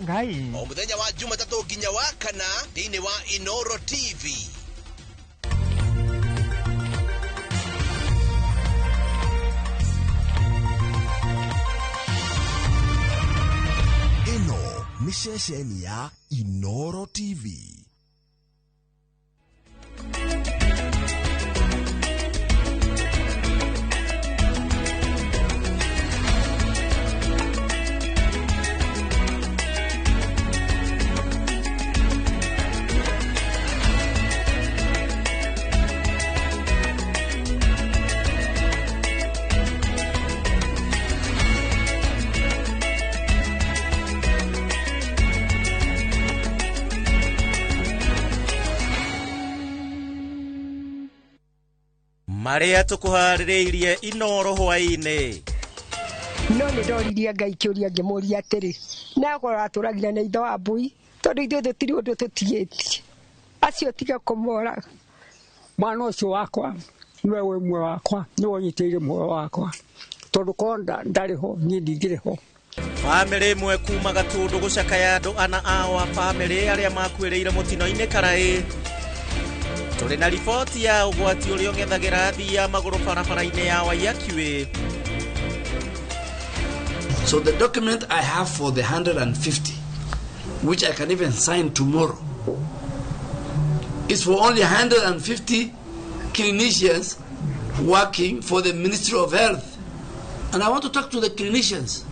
Ngai. O mũthenya wa Jumatatũ nginya wa kana thĩinĩ wa Inoro TV. Ĩno nĩ ceceni ya Inoro TV. Marĩa tũkũharĩrĩirie Inoro hwaĩ-inĩ. No nĩ ndoririe Ngai kĩũria ngĩmũria atĩrĩ, nakorwo atũragire na ithe wa mbui, tondũ ithuĩ tũtirĩ ũndũ tũtigĩtie, acio tiga kũmoraga. Mwana ũcio wakwa nĩwe wĩ muoyo wakwa, nĩwe ũnyitĩrĩire muoyo wakwa, tondũ korwo ndarĩ ho niĩ ndingĩrĩ ho. Bamĩrĩ ĩmwe kuma Gatũndũ gũcakaya andũ ana ao a bamĩrĩ arĩa makuĩrĩire mũtino-inĩ Karaĩ. Tũrĩ na riboti ya ũgwati ũrĩa ũng'ethagĩra athii a magũrũ barabara-inĩ ya Waiyaki. So the document I have for the 150, which I can even sign tomorrow, is for only 150 clinicians working for the Ministry of Health. And I want to talk to the clinicians.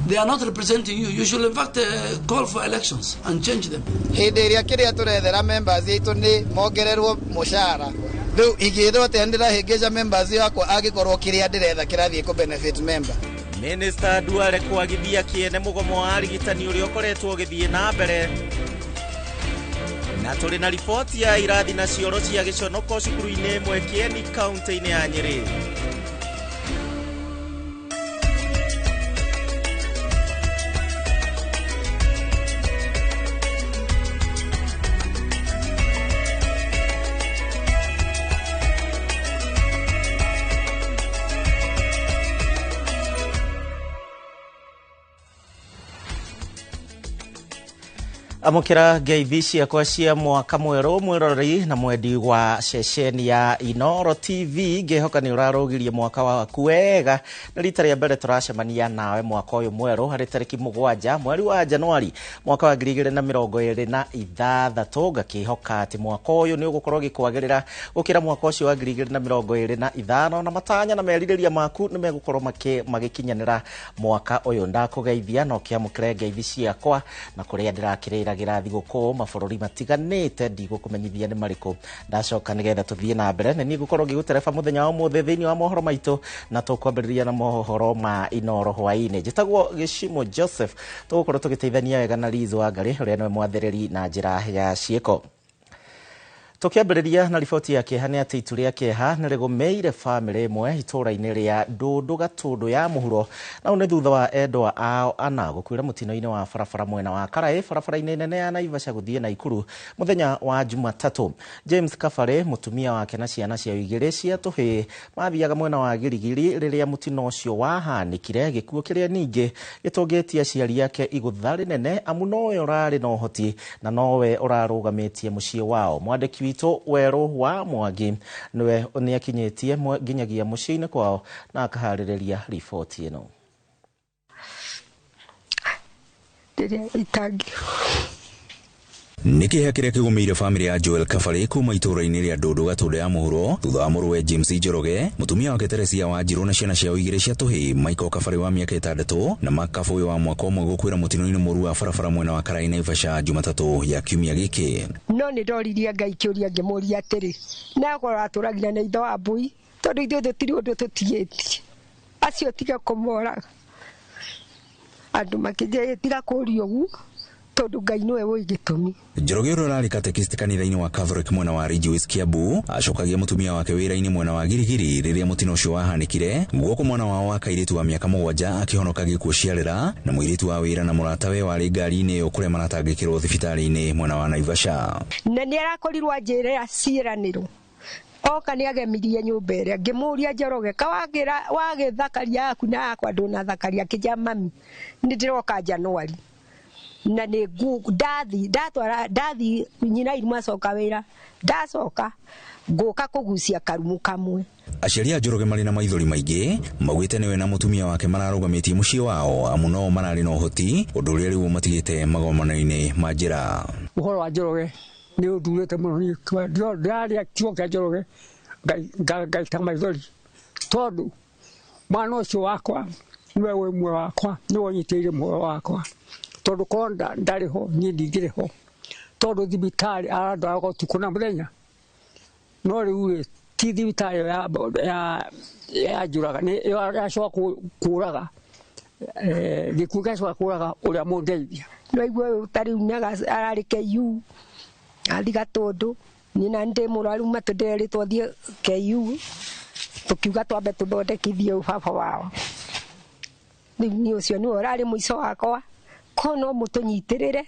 They are not representing you. You should in fact call for elections and change them. Hĩndĩ ĩrĩa kĩrĩa tũrethera members aitũ nĩ mongererwo mũcara, rĩu ingĩthwo atĩa ndĩrahĩngĩca members yakwa angĩkorwo kĩrĩa ndĩretha kĩrathiĩ kũ benefit member. Minister Duale kwagithia kĩene mũgomo wa arigitani ũrĩa ũkoretwo ũgĩthiĩ na mbere. Na tũrĩ na riboti ya irathi na cioro cia gĩconoko cukuru-inĩ ĩmwe Kieni kaunti-inĩ ya Nyĩrĩ. Amũkĩra ngeithi ciakwa cia mwaka mwerũ mwĩroreri na mwendi wa ceceni ya Inoro TV, ngĩhoka nĩ ũrarũgirie mwaka waku wega. Nĩ rita rĩa mbere tũracemania nawe mwaka ũyũ mwerũ harĩ tarĩki 7 mweri wa Januari mwaka wa 2026. Ngakĩhoka atĩ mwaka ũyũ nĩ ũgũkorwo ũgĩkwagĩrĩra gũkĩra mwaka ũcio wa 2025, na matanya na merirĩria maku nĩ megũkorwo magĩkinyanĩra mwaka ũyũ. Ndakũgeithia na ũkĩamũkĩre ngeithi ciakwa na kũrĩa ndĩrakĩrĩra thigũkũ mabũrũri matiganĩte, ndigũkũmenyithia nĩ marĩkũ. Ndacoka nĩgetha tũthiĩ na mbere, nĩ niĩ ngũkorwo ngĩgũtereba mũthenya wa ũmũthĩ thĩinĩ wa mohoro maitũ, na tũkwambĩrĩria na mohoro ma Inoro hwaĩ-inĩ. Njĩtagwo Gĩcimo Joseph, tũgũkorwo tũgĩteithania wega na Liz Wangarĩ ũrĩa nĩwe mwathĩrĩri na njĩra ya ciĩko. Tũkĩambĩrĩria na riboti ya kĩeha nĩ atĩ itu rĩa kĩeha nĩ rĩgũmĩire bamĩrĩ ĩmwe itũũra-inĩ rĩa Ndũndũ Gatũndũ ya mũhuro, na ũũ nĩ thutha wa endwa ao ana gũkuĩra mũtino-inĩ wa barabara mwena wa Karaĩ barabara-inĩ nene ya Naivasha gũthiĩ Naikuru mũthenya wa Jumatatũ. James Kabare, mũtumia wake na ciana ciao igĩrĩ cia tũhĩĩ mathiaga mwena wa Girigiri rĩrĩa mũtino ũcio wahanĩkire, gĩkuũ kĩrĩa ningĩ gĩtũngĩtie aciari ake igũtha rĩnene, amu nowe ũrarĩ na ũhoti na nowe ũrarũgamĩtie mũciĩ wao. Mwandĩki witũ Werũ wa Mwangi nĩwe nĩakinyĩtie nginyagia mũciĩ-inĩ kwao na akaharĩrĩria riboti ĩno. Nĩ kĩeha kĩrĩa kĩgũmĩire bamĩrĩ ya Joel Kabare kuma itũũra-inĩ rĩa Ndũndũ Gatũndũ ya mũhuro thutha wa mũrũwe James Njoroge, mũtumia wake Teresia Wanjirũ na ciana ciao igĩrĩ cia tũhĩĩ Michael Kabare wa mĩaka 6 na Mark Kabũyũ wa mwaka 1 gũkuĩra mũtino-inĩ mũru wa barabara mwena wa Karaĩ Naivasha Jumatatũ ya kiumia gĩkĩ. No nĩ ndoririe Ngai kĩũria ngĩmũria atĩrĩ, nakorwo atũragire na ithe wa mbui, tondũ ithuĩ tũtirĩ ũndũ tũtigĩtie, acio tiga kũmoraga. Andũ makĩnjĩra tiga kũũria ũguo, tondũ Ngai nĩwe ũĩ gĩtũmi. Njoroge ũrĩa ũrarĩ katekist kanitha-inĩ wa Catholic mwena wa Ridgeways Kiambu acokagia mũtumia wake wĩra-inĩ mwena wa Girigiri rĩrĩa mũtino ũcio wahanĩkire, guoko mwana wao wa kairĩtu wa mĩaka 7 akĩhonoka gĩkuũ ciarĩra, na mũirĩtu wa wĩra na mũratawe warĩ ngari-inĩ ĩyo kũrĩa maratangĩkĩrwo thibitarĩ-inĩ mwena wa Naivasha. Na nĩ arakorirwo anjĩra ciĩranĩro oka nĩ agemirie nyũmba ĩrĩa, ngĩmũria Njoroge ka wagĩthakaria yaku na yakwa ndũnathakaria, akĩnjĩra mami nĩ ndĩroka Januari. Na nĩ ndathi ndatwara ndathi nyina iruma acoka wĩra ndacoka ngũka kũgucia karumu kamwe. Aciari a Njoroge marĩ na maithori maingĩ maugĩte nĩwe na mũtumia wake mararũgamĩtie mũciĩ wao amu no mararĩ na ũhoti ũndũ ũrĩa rĩu matigĩte magomano-inĩ ma njĩra. Ũhoro wa Njoroge nĩ ũndurĩte mũno niĩ ndĩrarĩa kiugo kĩa Njoroge ngaita maithori tondũ mwana ũcio wakwa nĩwe wĩ muoyo wakwa nĩwe ũnyitĩrĩire muoyo wakwa tondũ korwo ndarĩ ho niĩ ndingĩrĩ ho tondũ thibitarĩ arandwaraga ũtukũ na mũthenya no rĩu rĩ ti thibitarĩ ya njũraga yacoka kũraga gĩkuũ gĩacoka kũraga ũrĩa mũndeithia. Nĩwaigua ũyũ ta rĩu ararĩ KU athi Gatũndũ niĩ na ndĩ mũrwaru matũ ndĩrerĩtwo thiĩ KU tũkiuga twambe tũthondekithie baba wao. Rĩu niĩ ũcio nĩwe ũrarĩ mũico wakwa ko no mũtũnyitĩrĩre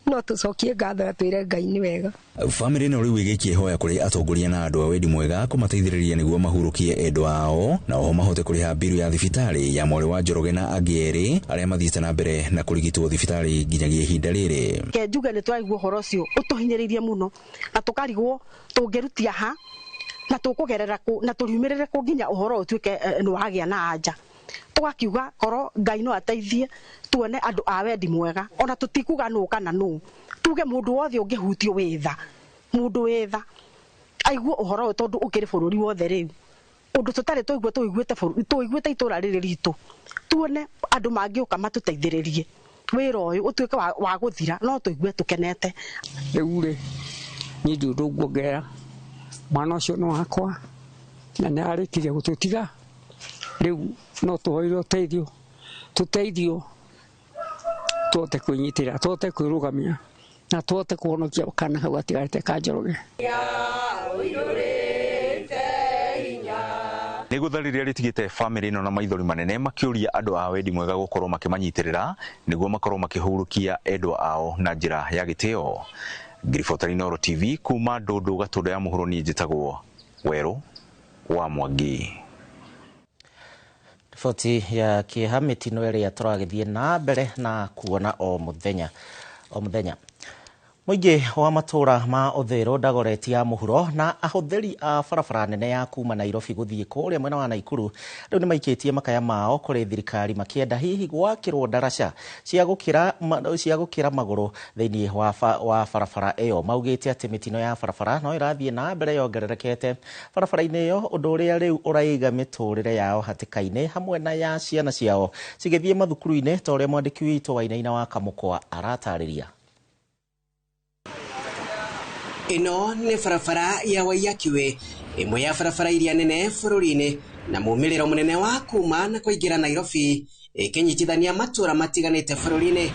no tũcokie ngatho na twĩre Ngai nĩ wega. Bamĩrĩ ĩno rĩu ĩgĩikia ihoya kũrĩ atongoria na andũ a wendi mwega kũmateithĩrĩria nĩguo mahurũkie endwa ao na oho mahote kũrĩha mbiru ya thibitarĩ ya mwarĩ wa Njoroge na angĩ erĩ arĩa mathiĩte na mbere na kũrigitwo thibitarĩ nginyagia ihinda rĩrĩ. Ke njuge nĩ tũraigua ũhoro ũcio ũtũhinyĩrĩirie mũno na tũkarigwo tũngĩrutia ha na tũkũgerera kũ na tũriumĩrĩre kũ nginya ũhoro ũtuĩke nĩ wagĩa na anja. Tũgakiuga korwo Ngai no ateithie tuone andũ a wendi mwega ona tũtikuga nũ kana nũ tuge mũndũ wothe ũngĩhutio wĩtha mũndũ wĩtha aigue ũhoro ũyũ tondũ ũkĩrĩ bũrũri wothe rĩu ũndũ tũtarĩ tũigue tũiguĩte itũra rĩrĩ ritũ tuone andũ mangĩũka matũteithĩrĩrie wĩra ũyũ ũtuĩke wa gũthira no tũigue tũkenete. Rĩu rĩ niĩ ndirĩ ũndũ nguongerera mwana ũcio nĩ wakwa na nĩ arĩkirie gũtũtiga rĩu no tũhoire ũteithio tũteithio tũhote kwĩnyitĩrĩra tũhote kwĩrũgamia na tũhote kũhonokia kana kau gatigarĩte ka Njoroge. Nĩ gũtha rĩrĩa rĩtigĩte bamĩrĩ ĩno na maithori manene makĩũria andũ a wendi mwega gũkorwo makĩmanyitĩrĩra nĩguo makorwo makĩhurũkia endwa ao na njĩra ya gĩtĩo. Ngiribota Inooro TV kuma Ndũndũ Gatũndũ ya mũhuro niĩ njĩtagwo Werũ wa Mwangi. Riboti ya kĩeha mĩtino ĩrĩa tũragĩthiĩ na mbere na kuona o mũthenya o mũthenya. Mũingĩ wa matũra ma Ũthĩrũ Dagoretti ya mũhuro na ahũthĩri a barabara nene ya kuma Nairobi gũthiĩ kũrĩa mwena wa Naikuru rĩu nĩmaikĩtie makaya mao kũrĩ thirikari makĩenda hihi gwakĩrwo ndaraca cia gũkĩra magũrũ thĩinĩ wa barabara ĩyo. Maugĩte atĩ mĩtino ya barabara no ĩrathiĩ na mbere yongererekete barabara-inĩ ĩyo ũndũ ũrĩa rĩu ũraiga mĩtũrĩre yao hatĩka-inĩ hamwe na ya ciana ciao cigĩthiĩ mathukuru-inĩ ta ũrĩa mwandĩki witũ Wainaina wa Kamũkwa aratarĩria. Ĩno nĩ barabara ya Waiyaki ĩmwe ya barabara iria nene bũrũri-inĩ na mumĩrĩro mũnene wa kuma na kũingĩra Nairobi ĩkĩnyitithania matũra matiganĩte bũrũri-inĩ.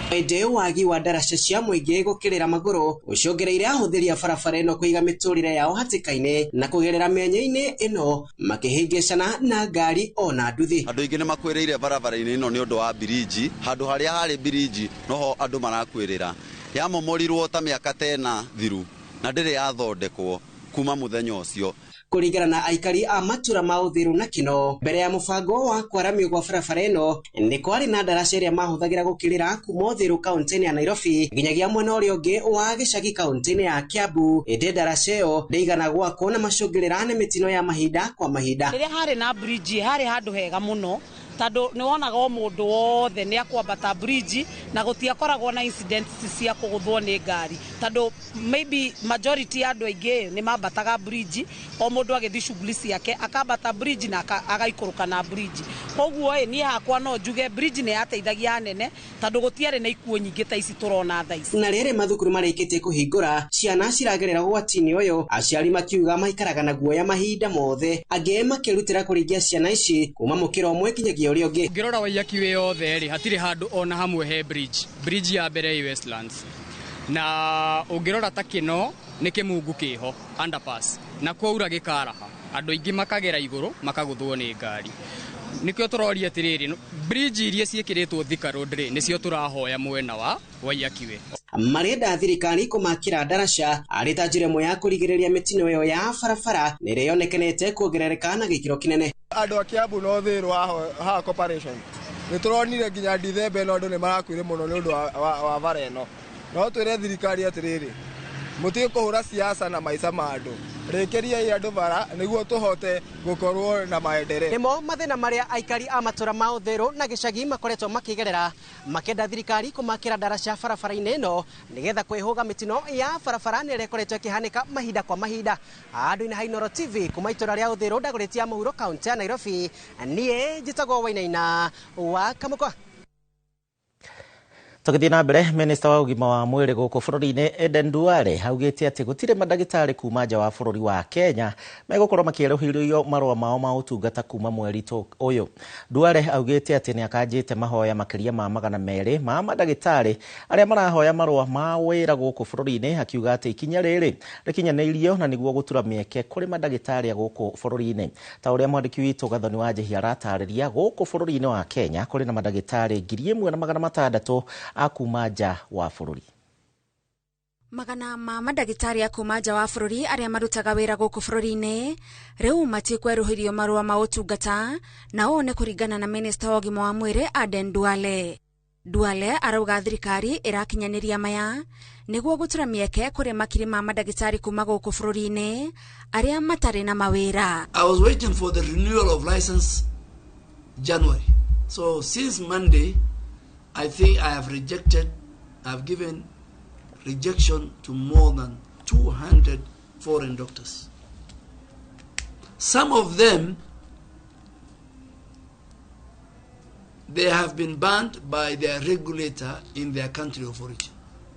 Ĩndĩ wagi wa ndaraca cia mũingĩ gũkĩrĩra magũrũ ũcũngĩrĩire ahũthĩri a barabara ĩno kũiga mĩtũrĩre yao hatĩka-inĩ na kũgerera mĩanya-inĩ ĩno makĩhĩngĩcana na ngari ona nduthi. Andũ aingĩ nĩmakuĩrĩire barabara-inĩ ĩno nĩ ũndũ wa birinji handũ harĩa harĩ birinji noho andũ marakuĩrĩra. Yamomorirwo ta mĩaka 10 thiru na ndĩrĩ yathondekwo kuma mũthenya ũcio. Kũringana na aikari a matura ma Ũthĩrũ na Kĩno mbere ya mũbango wa kwaramio gwa barabara ĩno nĩ kwarĩ na ndaraca ĩrĩa mahũthagĩra gũkĩrĩra kuma Ũthĩrũ kaũntĩ-inĩ ya Nairobi nginyagia mwena ũrĩa ũngĩ wa gĩcagi kaũntĩ-inĩ ya Kiambu ĩndĩ ndaraca ĩyo ndĩigana gwakwo na macũngĩrĩra nĩ mĩtino ya mahinda kwa mahinda. Rĩrĩa harĩ na bridge harĩ handũ hega mũno tondũ nĩ wonaga o mũndũ wothe nĩ akwambata bridge na gũtiakoragwo na incidents cia kũgũthwo nĩ ngari tondũ maybe majority ya andũ aingĩ nĩ mambataga bridge o mũndũ agĩthiĩ shughuli ciake akambata bridge na agaikũrũka na bridge. Koguo ĩ niĩ hakwa no njuge bridge nĩ yateithagia anene tondũ gũtiarĩ na ikuũ nyingĩ ta ici tũrona thaa ici. Na rĩrĩ mathukuru marĩkĩtie kũhingũra ciana ciragerera ũgwati-inĩ ũyũ aciari makiuga maikaraga na guoya mahinda mothe angĩ makĩrutĩra kũringia ciana ici kuma mũkĩra ũmwe nginyagia ũrĩa ũngĩ. Ũngĩrora Waiyaki wĩ yothe rĩ hatirĩ handũ ona hamwe he bridge. Bridge ya mbere ĩ Westlands na ũngĩrora ta Kĩno nĩ kĩmungu kĩho underpass na kwaura gĩkaraha andũ aingĩ makagera igũrũ makagũthwo nĩ ngari. Nĩkĩo tũroria atĩrĩrĩ bridge iria ciĩkĩrĩtwo Thika Road rĩ nĩcio tũrahoya mwena wa Waiyaki Way. Marenda thirikari kũmakĩra ndaraca arĩ ta njĩra ĩmwe ya kũrigĩrĩria mĩtino ĩyo ya barabara na ĩrĩa yonekanĩte kuongerereka na gĩkĩro kĩnene. Andũ a Kiambu na Ũthĩrũ haha corporation Nĩ tũronire nginya Dithemba ĩno andũ nĩ marakuire mũno nĩ ũndũ wa bara ĩno. No twĩre thirikari atĩrĩrĩ, mũtige kũhũra siasa na maica ma andũ, rĩkĩriai andũ bara nĩguo tũhote gũkorwo na maendeleo. Nĩmo mathĩna marĩa aikari a matũra ma Uthiru na gĩcagi makoretwo makĩgerera makĩenda thirikari kũmakĩra ndaraca barabara-inĩ ĩno nĩgetha kwĩhũga mĩtino ya barabara nĩ ĩrĩa ĩkoretwo ĩkĩhanĩka mahinda kwa mahinda. Andũ-inĩ ha Inooro TV kuma itũra rĩa Uthiru Dagoretti ya mũhuro kaũntĩ ya Nairobi, niĩ njĩtagwo Wainaina wa Kamũkwa. Tũgĩthiĩ na mbere, minista wa ũgima wa mwĩrĩ gũkũ bũrũri-inĩ Eden Duale augĩte atĩ gũtirĩ mandagĩtarĩ kuma nja wa bũrũri wa Kenya megũkorwo makĩerũhĩrio marũa mao ma ũtungata kuma mweri ũyũ. Duale augĩte atĩ nĩ akanjĩte mahoya makĩria ma 200 ma mandagĩtarĩ arĩa marahoya marũa ma wĩra gũkũ bũrũri-inĩ, akiuga atĩ ikinya rĩrĩ rĩkinyanĩirio na nĩguo gũtura mĩeke kũrĩ mandagĩtarĩ a gũkũ bũrũri-inĩ. Ta ũrĩa mwandĩki witũ Gathoni wa Njihia aratarĩria, gũkũ bũrũri-inĩ wa Kenya kũrĩ na mandagĩtarĩ 1600 a kuma nja wa bũrũri. Magana ma mandagĩtarĩ a kuma nja wa bũrũri arĩa marutaga wĩra gũkũ bũrũri-inĩ rĩu matikwerũhĩrio marũa ma ũtungata, na ũũ nĩ kũringana na minista wa ũgima wa mwĩrĩ Aden Duale. Duale arauga thirikari ĩrakinyanĩria maya nĩguo gũtura mĩeke kũrĩ makiri ma mandagĩtarĩ kuma gũkũ bũrũri-inĩ arĩa matarĩ na mawĩra. I was waiting for the renewal of license January. So since Monday, I think I have rejected, I've given rejection to more than 200 foreign doctors. Some of them, they have been banned by their regulator in their country of origin.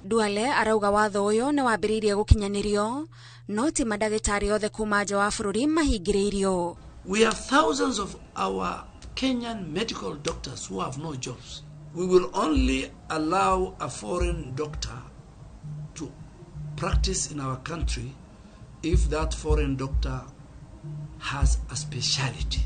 Duale arauga watho ũyũ nĩ wambĩrĩirie gũkinyanĩrio, no ti mandagĩtarĩ othe kuma nja wa bũrũri mahingĩrĩirio. We have thousands of our Kenyan medical doctors who have no jobs. We will only allow a foreign doctor to practice in our country if that foreign doctor has a speciality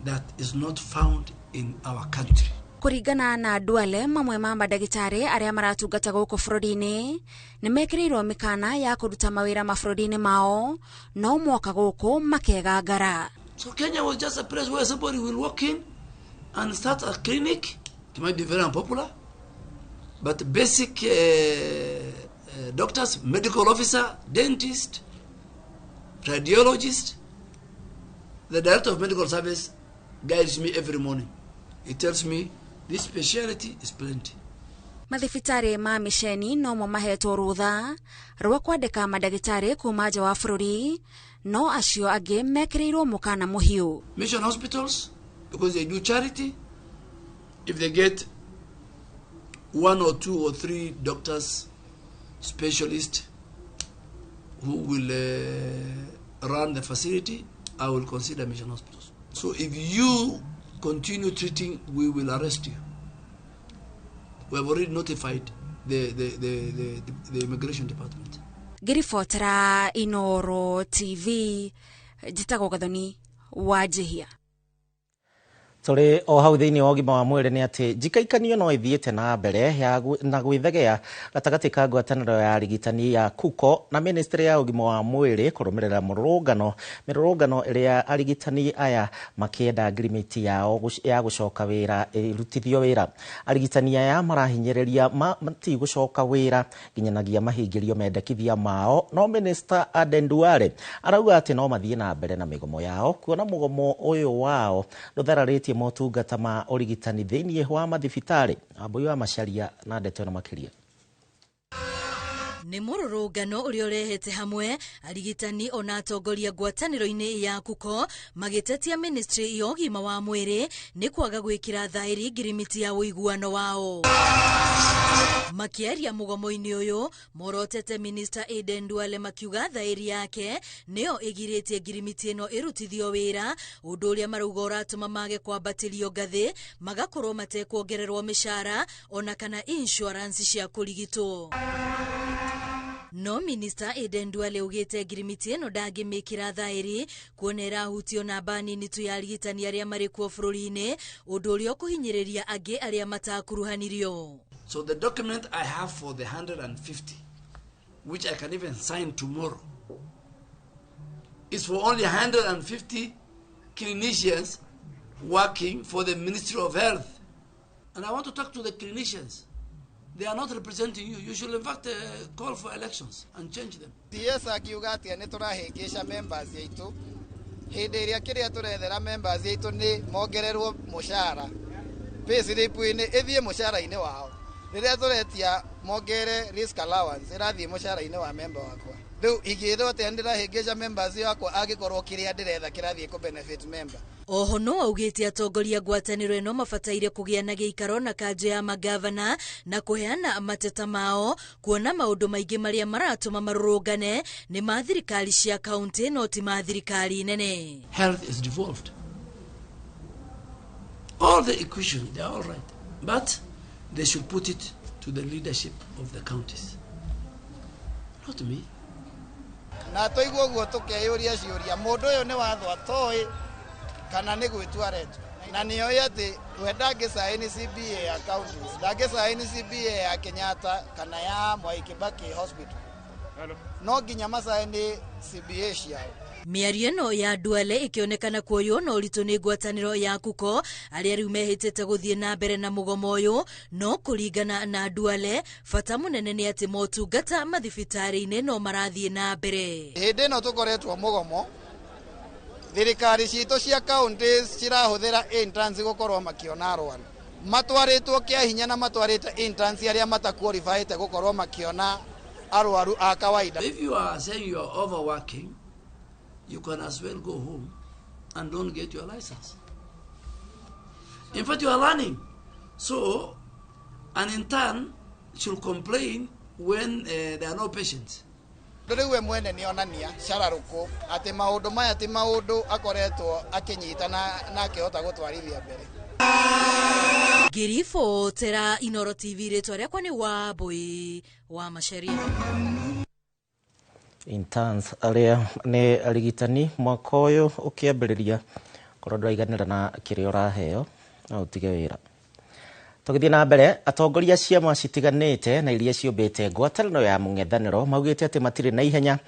that is not found in our country. Kũringana na Duale, mamwe ma mandagĩtarĩ arĩa maratungata gũkũ bũrũri-inĩ nĩ mekĩrĩirwo mĩkana ya kũruta mawĩra mabũrũri-inĩ mao, no moka gũkũ makegangara. So Kenya was just a place where somebody will walk in and start a clinic. It might be very unpopular, but basic doctors, medical officer, dentist, radiologist. The director of medical service guides me every morning. He tells me this speciality is plenty. Mathibitarĩ ma mĩceni nomo mahetwo rũtha rwa kwandĩka mandagĩtarĩ kuma nja wa bũrũri, no acio angĩ mekĩrĩirwo mũkana mũhiũ. Mission hospitals, because they do charity, if they get 1 or 2 or 3 doctors, specialists who will run the facility, I will consider mission hospitals. So if you continue treating, we will arrest you. We have already notified the immigration department. Ngĩribotera Inooro TV, njĩtagwo Gathoni wa Njihia. Tũrĩ o hau thĩinĩ wa ũgima wa mwĩrĩ nĩ atĩ njikaikanio no ĩthiĩte na mbere na gwĩthegea gatagatĩ ka ngwatanĩro ya arigitani ya KUCO na ministry ya ũgima wa mwĩrĩ kũrũmĩrĩra mĩrũrũngano ĩrĩa arigitani aya makĩenda ngirimiti yao ya gũcoka wĩra ĩrutithio wĩra. Arigitani aya marahinyĩrĩria matigũcoka wĩra nginyanagia mahingĩrio mendekithia mao, no Minister Aden Duale arauga atĩ no mathiĩ na mbere na mĩgomo yao kuona mũgomo ũyũ wao ndũthararĩtie motungata ma ũrigitani thĩinĩ wa mathibitarĩ. Ambui wa Macharia na ndeto ĩno makĩria. Nĩ mũrũrũngano ũrĩa ũrehete hamwe arigitani ona atongoria ngwatanĩro-inĩ ya KUCO magĩtetia ministry ya ũgima wa mwĩrĩ nĩ kwaga gwĩkĩra thaĩri ngirimiti ya ũiguano wao. Makĩaria mũgomo-inĩ ũyũ morotete Minister Aden Duale makiuga thaĩri yake nĩyo ĩgirĩtie ngirimiti ĩno ĩrutithio wĩra, ũndũ ũrĩa marauga ũratũma mage kwambatĩrio ngathĩ, magakorwo matekuongererwo mĩcara ona kana insurance cia kũrigitwo. No Minister Aden Duale augĩte ngirimiti ĩno ndangĩmĩkĩra thaĩri kuona ĩrahutio namba nini tu ya arigitani arĩa marĩ kuo bũrũri-inĩ, ũndũ ũrĩa ũkũhinyĩrĩria angĩ arĩa matakuruhanirio. So the document I have for the 150, which I can even sign tomorrow, is for only 150 clinicians working for the Ministry of Health. And I want to talk to the clinicians. They are not representing you. You should, in fact, call for elections and change them. CS akiuga atĩa nĩ tũrahĩngĩca members aitũ hĩndĩ ĩrĩa kĩrĩa tũrethera members aitũ nĩ mongererwo mũcara, payslip-inĩ ĩthiĩ mũcara-inĩ wao. Rĩrĩa tũretia mongere risk allowance, ĩrathiĩ mũcara-inĩ wa member wakwa. Rĩu ingĩrwo atĩa ndĩrahĩngĩca members yakwa angĩkorwo kĩrĩa ndĩretha kĩrathiĩ kũ benefit member? Oho no augĩte atongoria ngwatanĩro ĩno mabataire kũgĩa na gĩikaro na kanjũ ya magavana na kũheana mateta mao, kuona maũndũ maingĩ marĩa maratũma marũrũngane nĩ ma thirikari cia kaunti no ti ma thirikari nene. Health is devolved. All the equation, they are all right. But they should put it to the leadership of the counties. Not me. Na twaigua ũguo tũkeyũria ciũria, mũndũ ũyũ nĩ watho atoĩ kana nĩ gwĩtua aretua? Na nĩoĩ atĩ we ndangĩcaini CBA ya counties, ndangĩcaini CBA ya Kenyatta kana ya Mwai Kibaki Hospital, no nginya macaini CBA ciao. Mĩario ĩno ya Duale ĩkĩonekana kuoywo na ũritũ nĩ ngwatanĩro ya Kuko arĩa rĩu mehĩtĩte gũthiĩ na mbere na mũgomo ũyũ. No kũringana na Duale, bata mũnene nĩ atĩ motungata mathibitarĩ-inĩ no marathiĩ na mbere. Hĩndĩ ĩno tũkoretwo mũgomo, thirikari citũ cia counties cirahũthĩra interns gũkorwo makĩona arwaru matwarĩtwo kĩa hinya, na matwarĩte interns arĩa mataqualifyĩte gũkorwo makĩona arwaru a kawaida. If you are saying you are overworking, you can as well go home and don't get your license. In fact, you are learning. So, an intern should complain when there are no patients. Rĩu we mwene nĩ onania cararũkũ atĩ maũndũ maya ti maũndũ akoretwo akĩnyita na akĩhota gũtwarithia mbere. Ngĩribotera Inoro TV, rĩtwa rĩakwa nĩ Wambui wa Macharia. Interns arĩa nĩ arigitani, mwaka ũyũ ũkĩambĩrĩria, korwo ndũraiganĩra na kĩrĩa ũraheo no ũtige wĩra. Tũgĩthiĩ na mbere, atongoria ciama citiganĩte na iria ciũmbĩte ngwatanĩro ya mũng'ethanĩro maugĩte atĩ matirĩ na ihenya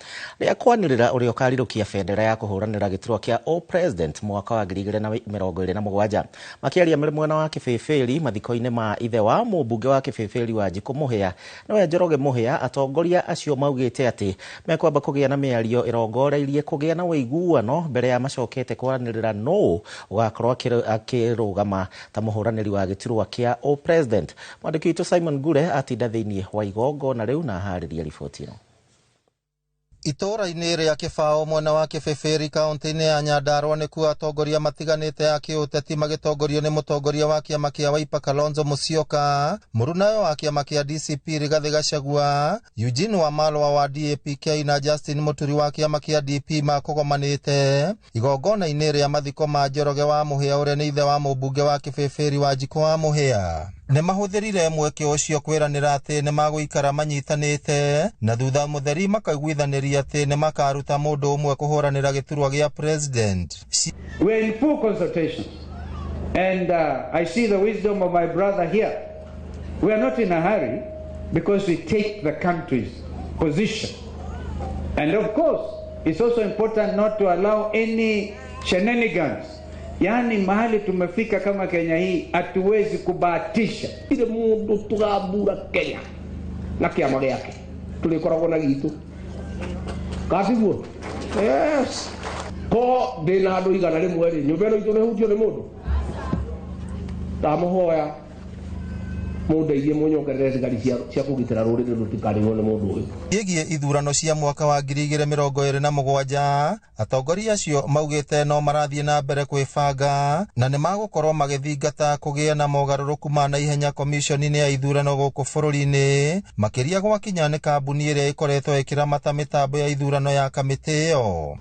rĩa kwanĩrĩra ũrĩa ũkarirũkia bendera ya kũhũranĩra gĩturwa kĩa o president mwaka wa 2027. Makĩaria marĩ mwena wa Kĩbĩbĩri mathiko-inĩ ma ithe wa mũmbunge wa Kĩbĩbĩri Wanjikũ Mũhĩa, nĩwe Njoroge Mũhĩa, atongoria acio maugĩte atĩ mekwamba kũgĩa na mĩario ĩrongoreirie kũgĩa na ũiguano mbere ya macokete kwaranĩrĩra nũũ ũgakorwo akĩrũgama ta mũhũranĩri wa gĩturwa kĩa o president. Mwandĩki witũ Simon Ngure atinda thĩinĩ wa igongona rĩu na aharĩria riboti ĩno. Itũũra-inĩ rĩa Kĩbao mwena wa Kĩbĩbĩri kaunti-inĩ ya Nyandarua nĩkuo atongoria matiganĩte a kĩũteti magĩtongorio nĩ mũtongoria wa kĩama kĩa Wiper Kalonzo Musyoka, mũrunawe wa kĩama kĩa DCP Rigathĩ Gachagua, Eugene Wamalwa wa DAPK na Justin Muturi wa kĩama kĩa DP makũgomanĩte igongona-inĩ rĩa mathiko ma Njoroge wa Mũhĩa ũrĩa nĩ ithe wa mũmbunge wa Kĩbĩbĩri Wanjikũ wa Mũhĩa. Nĩ mahũthĩrire mweke ũcio kwĩranĩra atĩ nĩ magũikara manyitanĩte na thutha mũtheri makaiguithanĩria atĩ nĩ makaruta mũndũ ũmwe kũhũranĩra gĩturwa gĩa president. We are in full consultation and I see the wisdom of my brother here. We are not in a hurry because we take the country's position. And of course, it's also important not to allow any shenanigans. Yani mahali tumefika kama Kenya hii hatuwezi kubahatisha. Ile mundu tugabura Kenya na kiama gĩake tulikoragwo na gitu katiguo. Yes, ko ndĩna andũ 100 rĩ, nyũmba ĩno itũ nĩhutio nĩ mũndũ, ndamũhoya mũndeithie mũnyongerere thigari cia kũgitĩra rũrĩrĩ rũtikarĩo nĩ mũndũ ũyũ. Ĩgiĩ ithurano cia mwaka wa 2027, atongoria acio maugĩte no marathiĩ na mbere kwĩbanga na nĩ magũkorwo magĩthingata kũgĩa na mogarũrũku ma naihenya komishoni-inĩ ya ithurano gũkũ bũrũri-inĩ, makĩria gwakinya nĩ kambuni ĩrĩa ĩkoretwo ĩkĩramata mĩtambo ya ithurano ya kamĩtĩ ĩyo.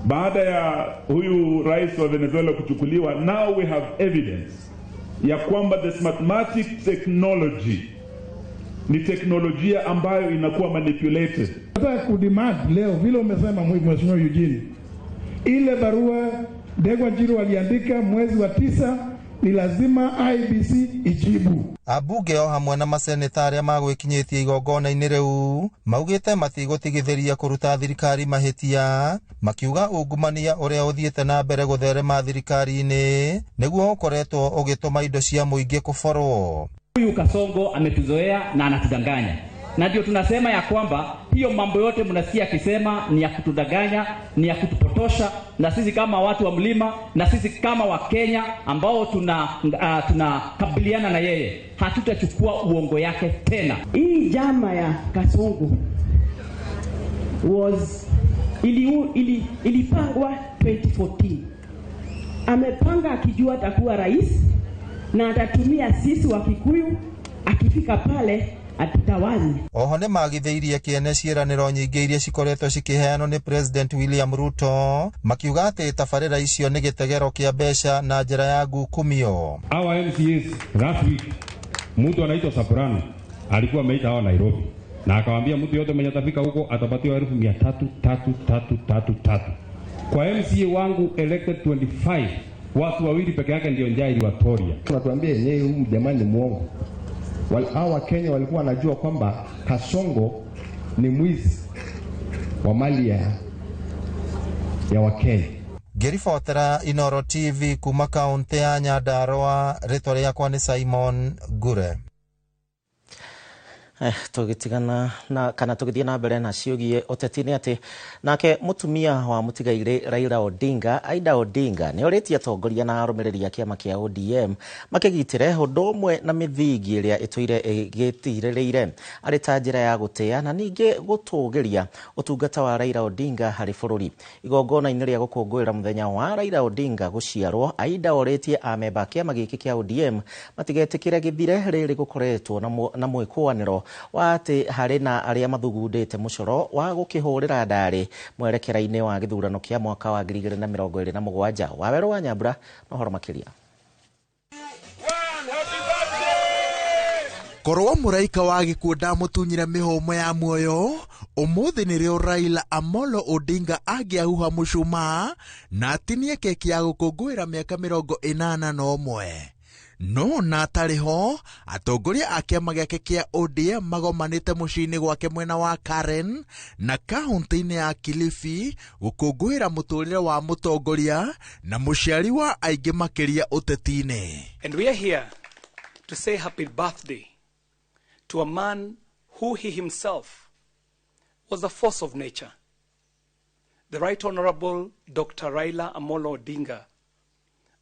Baada ya huyu rais wa Venezuela kuchukuliwa, now we have evidence ya kwamba the Smartmatic technology ni teknolojia ambayo inakuwa manipulated. Nataka kudemand leo vile umesema Mheshimiwa Eugene, ile barua Ndegwa Njiru aliandika mwezi wa 9 Ni lazima IEBC ijibu. Ambunge o hamwe na maseneta arĩa magwĩkinyĩtie igongona-inĩ rĩu maugĩte matigũtigithĩria kũruta thirikari mahĩtia, makiuga ungumania ũrĩa ũthiĩte na mbere gũtherema thirikari-inĩ nĩguo ũkoretwo ũgĩtũma indo cia mũingĩ kũborwo. Huyu Kasongo ametuzoea na anatudanganya, na ndio tunasema ya kwamba hiyo mambo yote mnasikia akisema ni ya kutudanganya, ni ya kutupotosha, na sisi kama watu wa mlima na sisi kama Wakenya ambao tunakabiliana na yeye hatutachukua uongo yake tena. Hii jama ya Kasongo was ilipangwa 2014. Amepanga akijua atakuwa rais na atatumia sisi wa Kikuyu, akifika pale atutawale. Oho nĩ magithĩirie kĩene ciĩranĩro nyingĩ iria cikoretwo cikĩheanwo nĩ President William Ruto, makiuga atĩ tabarĩra icio nĩ gĩtegero kĩa mbeca na njĩra ya ngukumio. Our MCAs last week, mtu anaitwa Soprano alikuwa ameita hawa Nairobi na akawaambia mtu yote mwenye atafika huko atapatiwa 300,000 3 3 3 3. Kwa MCA wangu elected 25, watu wawili peke yake ndio njaa iliwatoria. Tunatuambia yenyewe huyu jamani ni muongo. Hawa Wakenya walikuwa wanajua kwamba Kasongo ni mwizi wa mali ya Wakenya. Ngĩribotera Inoro TV kuma kaunti ya Nyandarua, rĩtwa rĩakwa nĩ Simon Ngure. Tũgĩtigana na kana tũgĩthiĩ na mbere na ciũgie ũteti nĩ atĩ nake mũtumia wa mũtigairĩ Raila Odinga, Aida Odinga, nĩ orĩtie atongoria na arũmĩrĩri a kĩama kĩa ODM makĩgitĩre ũndũ ũmwe na mĩthingi ĩrĩa ĩtũire ĩgĩtirĩrĩire arĩ ta njĩra ya gũtĩa na ningĩ gũtũgĩria ũtungata wa Raila Odinga harĩ bũrũri. Igongona-inĩ rĩa gũkũngũĩra mũthenya wa Raila Odinga gũciarwo, Aida orĩtie amemba a kĩama gĩkĩ kĩa ODM matigetĩkĩre gĩthire rĩrĩ gũkoretwo na mwĩkũanĩro wa atĩ harĩ na arĩa mathugundĩte mũcoro wa gũkĩhũrĩra ndarĩ mwerekera-inĩ wa gĩthurano kĩa mwaka wa 2027. Wawerũ wa Nyambura na ũhoro makĩria. Korwo mũraika wa gĩkuũ ndamũtunyire mĩhũmũ ya muoyo, ũmũthĩ nĩrĩo Raila Amolo Odinga angĩahuha mũcumaa na atinie keki ya gũkũngũĩra mĩaka 81. No na atarĩ ho, atongoria a kĩama gĩake kĩa ODM magomanĩte mũciĩ-inĩ gwake mwena wa Karen na kaunti-inĩ ya Kilifi gũkũngũĩra mũtũrĩre wa mũtongoria na mũciari wa aingĩ makĩria ũteti-inĩ. And we are here to say happy birthday to a man who he himself was a force of nature, the Right Honorable Dr. Raila Amolo Odinga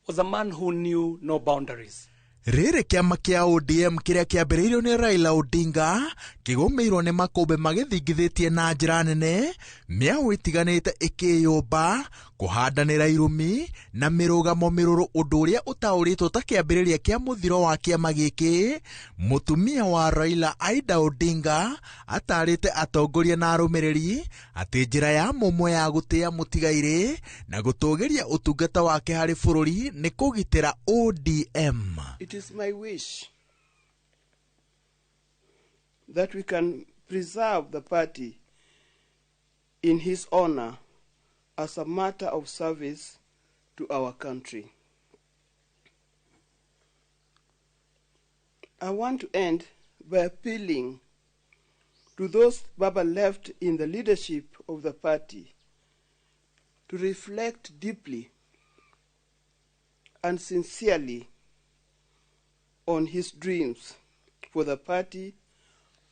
was a man who knew no boundaries. Rĩrĩ kĩama kĩa ODM kĩrĩa kĩambĩrĩirio nĩ Raila Odinga kĩgũmĩirwo nĩ makũmbĩ magĩthingithĩtie na njĩra nene, mĩaũ ĩtiganĩte ĩkĩyũmba, kũhandanĩra irumi na mĩrũgamo mĩrũrũ, ũndũ ũrĩa ũtaũrĩtwo ta kĩambĩrĩria kĩa mũthiro wa kĩama gĩkĩ. Mũtumia wa Raila Aida Odinga atarĩte atongoria na arũmĩrĩri atĩ njĩra ya mũmwe ya gũtĩa mũtigairĩ na gũtũgĩria ũtungata wake harĩ bũrũri nĩ kũgitĩra ODM. It is my wish that we can preserve the party in his honor as a matter of service to our country. I want to end by appealing to those Baba left in the leadership of the party to reflect deeply and sincerely on his dreams for the party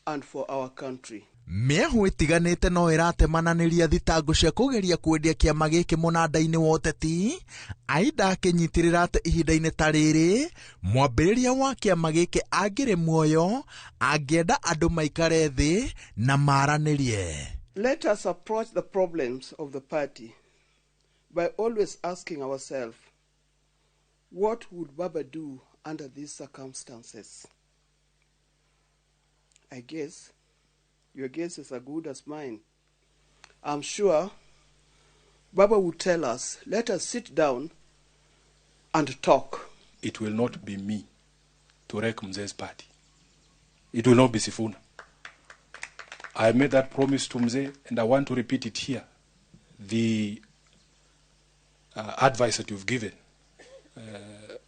and for our country. Mĩahũ ĩtiganĩte no ĩratemananĩria thitango cia kũgeria kwendia kĩama gĩkĩ mũnanda-inĩ wa ũteti. Aida akĩnyitĩrĩra atĩ ihinda-inĩ ta rĩrĩ mwambĩrĩria wa kĩama gĩkĩ angĩrĩ muoyo angĩenda andũ maikare thĩ na maranĩrie. Let us approach the problems of the party by always asking ourselves, what would Baba do under these circumstances? I guess your guess is as good as mine. I'm sure Baba would tell us, let us sit down and talk. It will not be me to wreck Mzee's party. It will not be Sifuna. I made that promise to Mzee, and I want to repeat it here. The advice that you've given,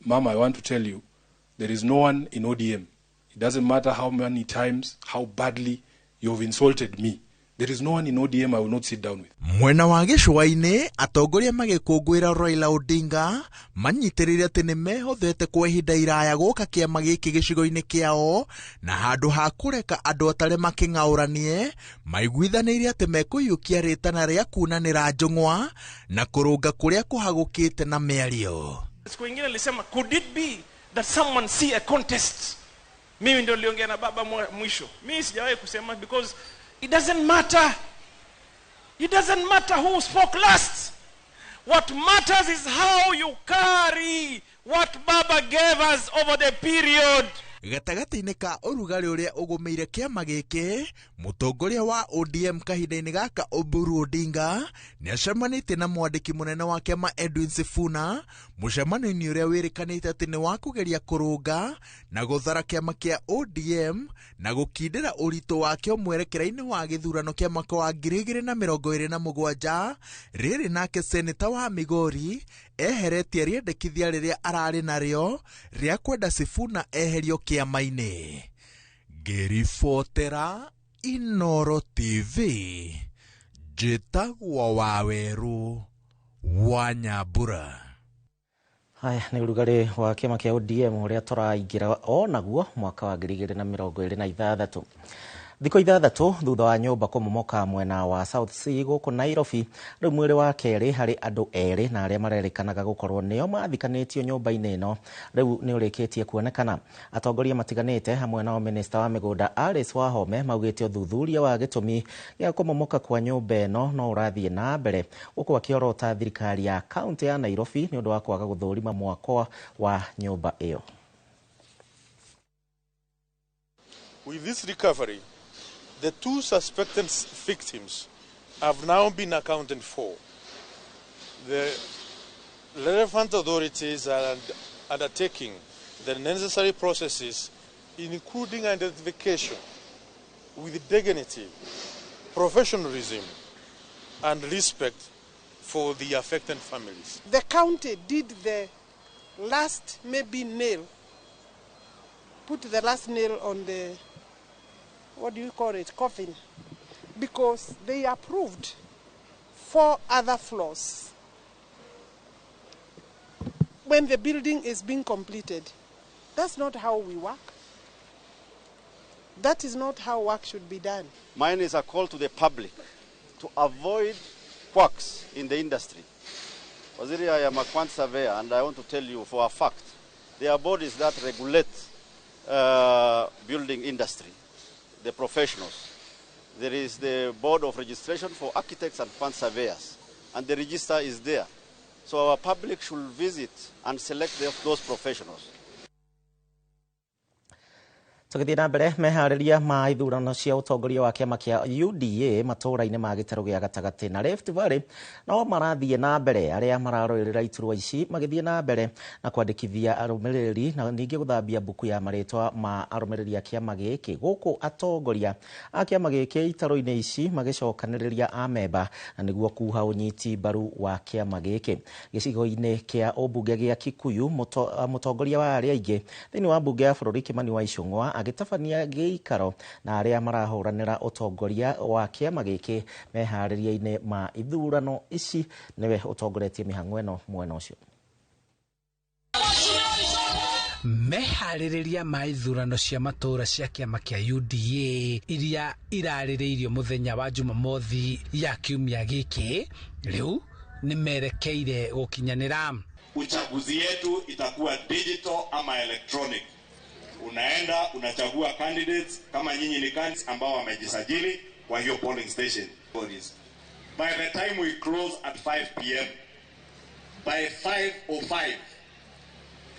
Mama, I want to tell you, there is no one in ODM. It doesn't matter how many times, how badly you've insulted me. There is no one in ODM I will not sit down with. Mwena wa gĩcũa-inĩ atongoria magĩkũngũĩra Raila Odinga manyitĩrĩire atĩ nĩ mehothete kwa ihinda iraya gũka kĩama gĩkĩ gĩcigo-inĩ kĩao na handũ ha kũreka andũ atare makĩng'aũranie maiguithanĩirie atĩ mekũiyũkia rĩtana rĩa kunanĩra njũng'wa na kũrũnga kũrĩa kũhagũkĩte na mĩario. Siku ingine nilisema, could it be that someone see a contest? Mimi ndio niliongea na baba mwisho. Mimi sijawahi kusema because it doesn't matter. It doesn't matter who spoke last. What matters is how you carry what Baba gave us over the period. Gatagatĩ-inĩ ka ũrugarĩ ũrĩa ũgũmĩire kĩama gĩkĩ, mũtongoria wa ODM kahinda-inĩ gaka Oburu Odinga nĩacemanĩtie na mwandĩki mũnene wa kĩama Edwin Sifuna mũcemanio-inĩ ũrĩa wĩrĩkanĩte atĩ nĩ wa kũgeria kũrũnga na gũthara kĩama kĩa ODM na gũkindĩra ũritũ wakĩo mwerekera-inĩ wa gĩthurano kĩa mwaka wa 2027. Rĩrĩ nake seneta wa Migori eheretie rĩendekithia rĩrĩa ararĩ narĩo rĩa kwenda Sifuna eherio kĩama-inĩ. Ngĩribotera Inoro TV, njĩtagwo Wawerũ wa Nyambura. Haya nĩ ũrugarĩ wa kĩama kĩa ODM ũrĩa tũraingĩra onaguo mwaka wa 2026. Thikũ ithathatũ thutha wa nyũmba kũmomoka mwena wa South C gũkũ Nairobi, rĩu mwĩrĩ wa kerĩ harĩ andũ erĩ na arĩa marerĩkanaga gũkorwo nĩo mathikanĩtio nyũmba-inĩ ĩno rĩu nĩ ũrĩkĩtie kuonekana. Atongoria matiganĩte hamwe nao minista wa mĩgũnda Alice Wahome maugĩte ũthuthuria wa gĩtũmi gĩa kũmomoka kwa nyũmba ĩno no ũrathiĩ na mbere, gũkũ akĩorota thirikari ya kaunti ya Nairobi nĩ ũndũ wa kwaga gũthũrima mwako wa nyũmba ĩyo. With this recovery, the two suspected victims have now been accounted for. The relevant authorities are undertaking the necessary processes, including identification, with dignity, professionalism, and respect for the affected families. The county did the last maybe nail, put the last nail on the, what do you call it, coffin, because they approved 4 other floors when the building is being completed. That's not how we work. That is not how work should be done. Mine is a call to the public to avoid quacks in the industry. Waziri, I am a quant surveyor, and I want to tell you for a fact, there are bodies that regulate building industry, the professionals. There is the Board of Registration for Architects and Quant Surveyors, and the register is there. So our public should visit and select those professionals. Tũgĩthiĩ na mbere meharĩria ma ithurano cia ũtongoria wa kĩama kĩa UDA matũũra-inĩ ma gĩtarũ gĩa gatagatĩ na Rift Valley no marathiĩ na mbere arĩa mararũĩrĩra iturwa ici magĩthiĩ na mbere na kwandĩkithia arũmĩrĩri na ningĩ gũthambia mbuku ya marĩtwa ma arũmĩrĩri a kĩama gĩkĩ gũkũ atongoria a kĩama gĩkĩ itarũ-inĩ ici magĩcokanĩrĩria amemba na nĩguo kuha ũnyiti mbaru wa kĩama gĩkĩ. Gĩcigo-inĩ kĩa ũmbunge gĩa Kikuyu mũtongoria wa arĩa aingĩ thĩinĩ wa mbunge ya bũrũri Kimani wa Ichung'wa agĩtabania gĩikaro na arĩa marahũranĩra ũtongoria wa kĩama gĩkĩ meharĩria-inĩ ma ithurano ici nĩwe ũtongoretie mĩhang'o ĩno mwena ũcio. Meharĩrĩria ma ithurano cia matũũra cia kĩama kĩa UDA iria irarĩrĩirio mũthenya wa Jumamothi ya kiumia gĩkĩ rĩu nĩmerekeire gũkinyanĩra. Uchaguzi yetu itakuwa digital ama electronic. Unaenda unachagua candidates kama nyinyi ni candidates ambao wamejisajili kwa hiyo polling station. By the time we close at 5 p.m., by 5:05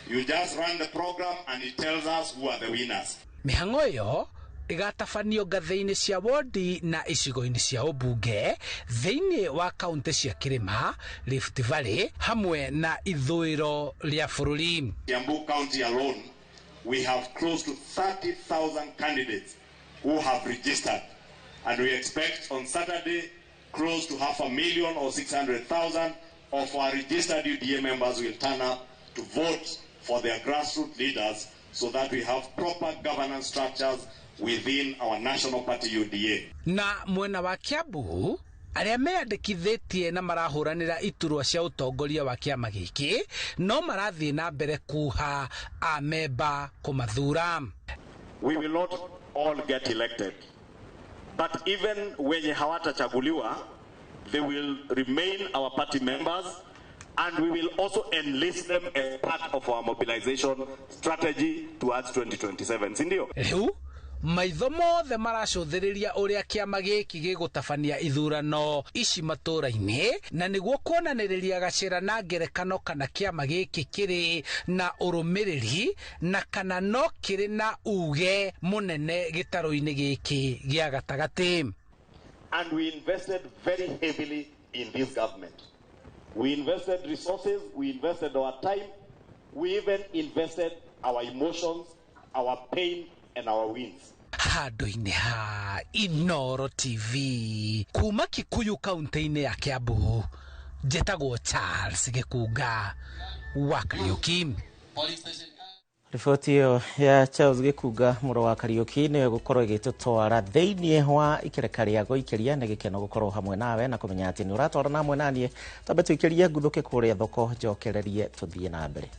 you just run the program and it tells us who are the winners. Mĩhang'o ĩyo ĩgatabanio ngathĩ-inĩ cia wodi na icigo-inĩ cia ũmbunge thĩinĩ wa kaunti cia Kĩrĩma, Rift Valley hamwe na ithũĩro rĩa bũrũri. Kiambu County alone, we have close to 30,000 candidates who have registered, and we expect on Saturday close to 500,000 or 600,000 of our registered UDA members will turn up to vote for their grassroots leaders so that we have proper governance structures within our national party UDA. Na mwena wa Kiambu arĩa meyandĩkithĩtie na marahũranĩra iturwa cia ũtongoria wa kĩama gĩkĩ no marathiĩ na mbere kuha amemba kũmathura. We will not all get elected, but even wenye hawatachaguliwa, they will remain our party members, and we will also enlist them as part of our mobilization strategy towards 2027. Si ndio? Rĩu maitho mothe maracũthĩrĩria ũrĩa kĩama gĩkĩ gĩgũtabania ithurano ici matũra-inĩ, na nĩguo kuonanĩrĩria gacĩra na ngerekano kana kĩama gĩkĩ kĩrĩ na ũrũmĩrĩri na kana no kĩrĩ na uge mũnene gĩtarũ-inĩ gĩkĩ gĩa gatagatĩ. And we invested very heavily in this government. We invested resources, we invested our time, we even invested our emotions, our pain, and our wins. Handũ-inĩ ha Inooro TV kuma Kikuyu kaunti-inĩ ya Kiambu, njĩtagwo Charles Gĩkunga wa Kariuki. Riboti ĩyo ya Charles Gĩkunga mũrũ wa Kariuki nĩyo ĩgũkorwo ĩgĩtũtwara thĩinĩ wa ikereka rĩa gũikĩria. Nĩ gĩkeno gũkorwo hamwe nawe na kũmenya atĩ nĩ ũratwarana hamwe naniĩ. Twambe tũikĩrie nguthũke kũrĩa thoko, njokererie tũthiĩ na mbere.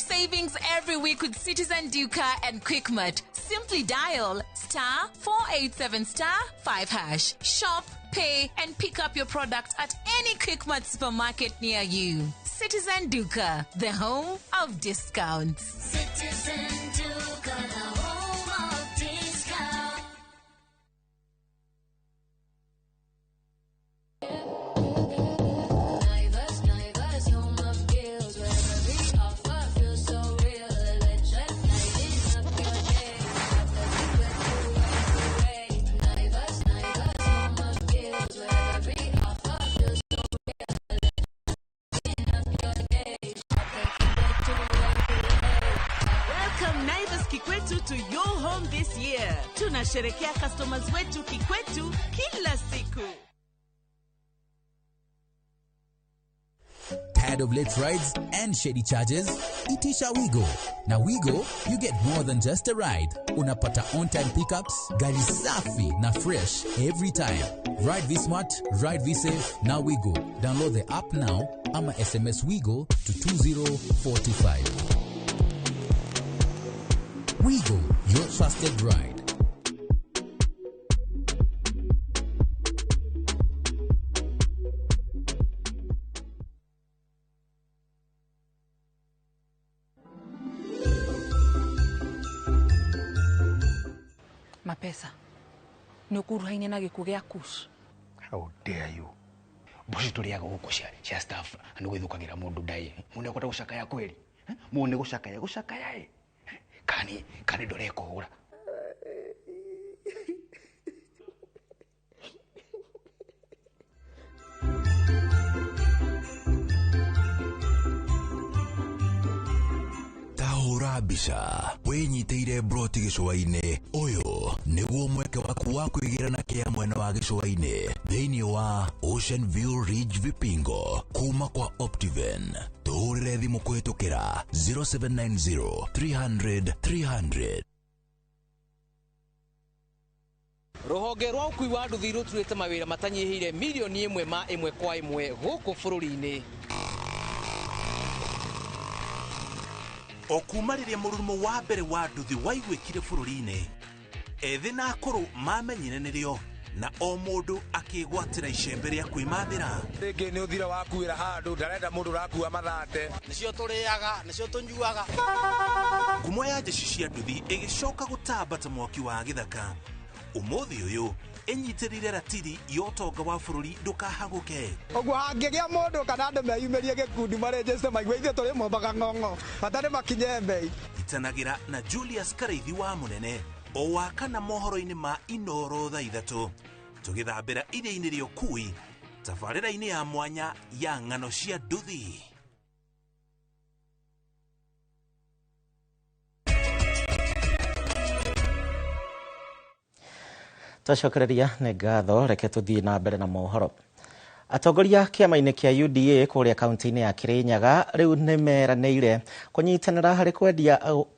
Savings every week with Citizen Duka and Quickmart. Simply dial *487 *5#. Shop, pay, and pick up your product at any Quickmart supermarket near you. Citizen Duka, the home of discounts. Citizen Duka, the home of discounts. To your home this year. Tunasherekea customers wetu kikwetu kila siku. Tired of late rides and shady charges? Itisha Wigo. Now Wigo, you get more than just a ride. Unapata on-time pickups, gari safi na fresh every time. Ride V Smart, ride V Safe, now Wigo. Download the app now ama SMS Wigo to 20425. Wigo, your trusted ride. Mapesa, nĩ ũkuruhaine na gĩkuũ gĩa Kush. How dare you? Mboco tũrĩaga gũkũ cia staff na nĩ gwĩthũkagĩra mũndũ ndaĩ. Mũndũ nĩakwenda gũcakaya kweli? Mũndũ nĩ gũcakaya gũcakaya ĩ. Kani ndore kũhũra. Tahũra mbica wĩnyitĩire broti gĩcũa-inĩ. Ũyũ nĩguo mweke waku wa kwĩgĩra na kĩa mwena wa gĩcũa-inĩ thĩinĩ wa Ocean View Ridge Vipingo kuma kwa Optiven. Tũhũrĩre thimũ kũhĩtũkĩra 0790 300 300. Rũhonge rwa ũkui wa nduthi rũturĩte mawĩra matanyihĩire milioni 1 ma 1 kwa 1 gũkũ bũrũri-inĩ. O kuma rĩrĩa mũrurumo wa mbere wa nduthi waiguĩkire bũrũri-inĩ, ethĩ na akũrũ mamenyire nĩrĩo na o mũndũ akĩgwatĩra icembe rĩa kwĩmathĩra. Rĩngĩ nĩ ũthira wakuĩra handũ, ndarenda mũndũ ũrakua mathate. Nĩcio tũrĩaga, nĩcio tũnyuaga. Ngumo ya jeshi cia nduthi ĩgĩcoka gũtamba ta mwaki wa gĩthaka. Ũmũthĩ ũyũ ĩnyitĩrĩire ratiri ya ũtonga wa bũrũri ndũkahagũke. Ũguo hangĩgĩa mũndũ kana andũ meyumĩrie gĩkundi marĩnjĩte maigue ithuĩ tũrĩ mombaga ng'ong'o, bata nĩ makinye mbei. Itanagĩra na Julius Karaithi wa Mũnene o wa kana mohoro-inĩ ma Inooro thaa 3 tũgĩthambĩra iria-inĩ rĩa ũkui tabarĩra-inĩ ya mwanya ya ng'ano cia nduthi. Twacokereria nĩ ngatho, reke tũthiĩ na mbere na mohoro. Atongoria kĩama-inĩ kĩa UDA kũrĩa kaunti-inĩ ya Kirinyaga rĩu nĩ meranĩire kũnyitanĩra harĩ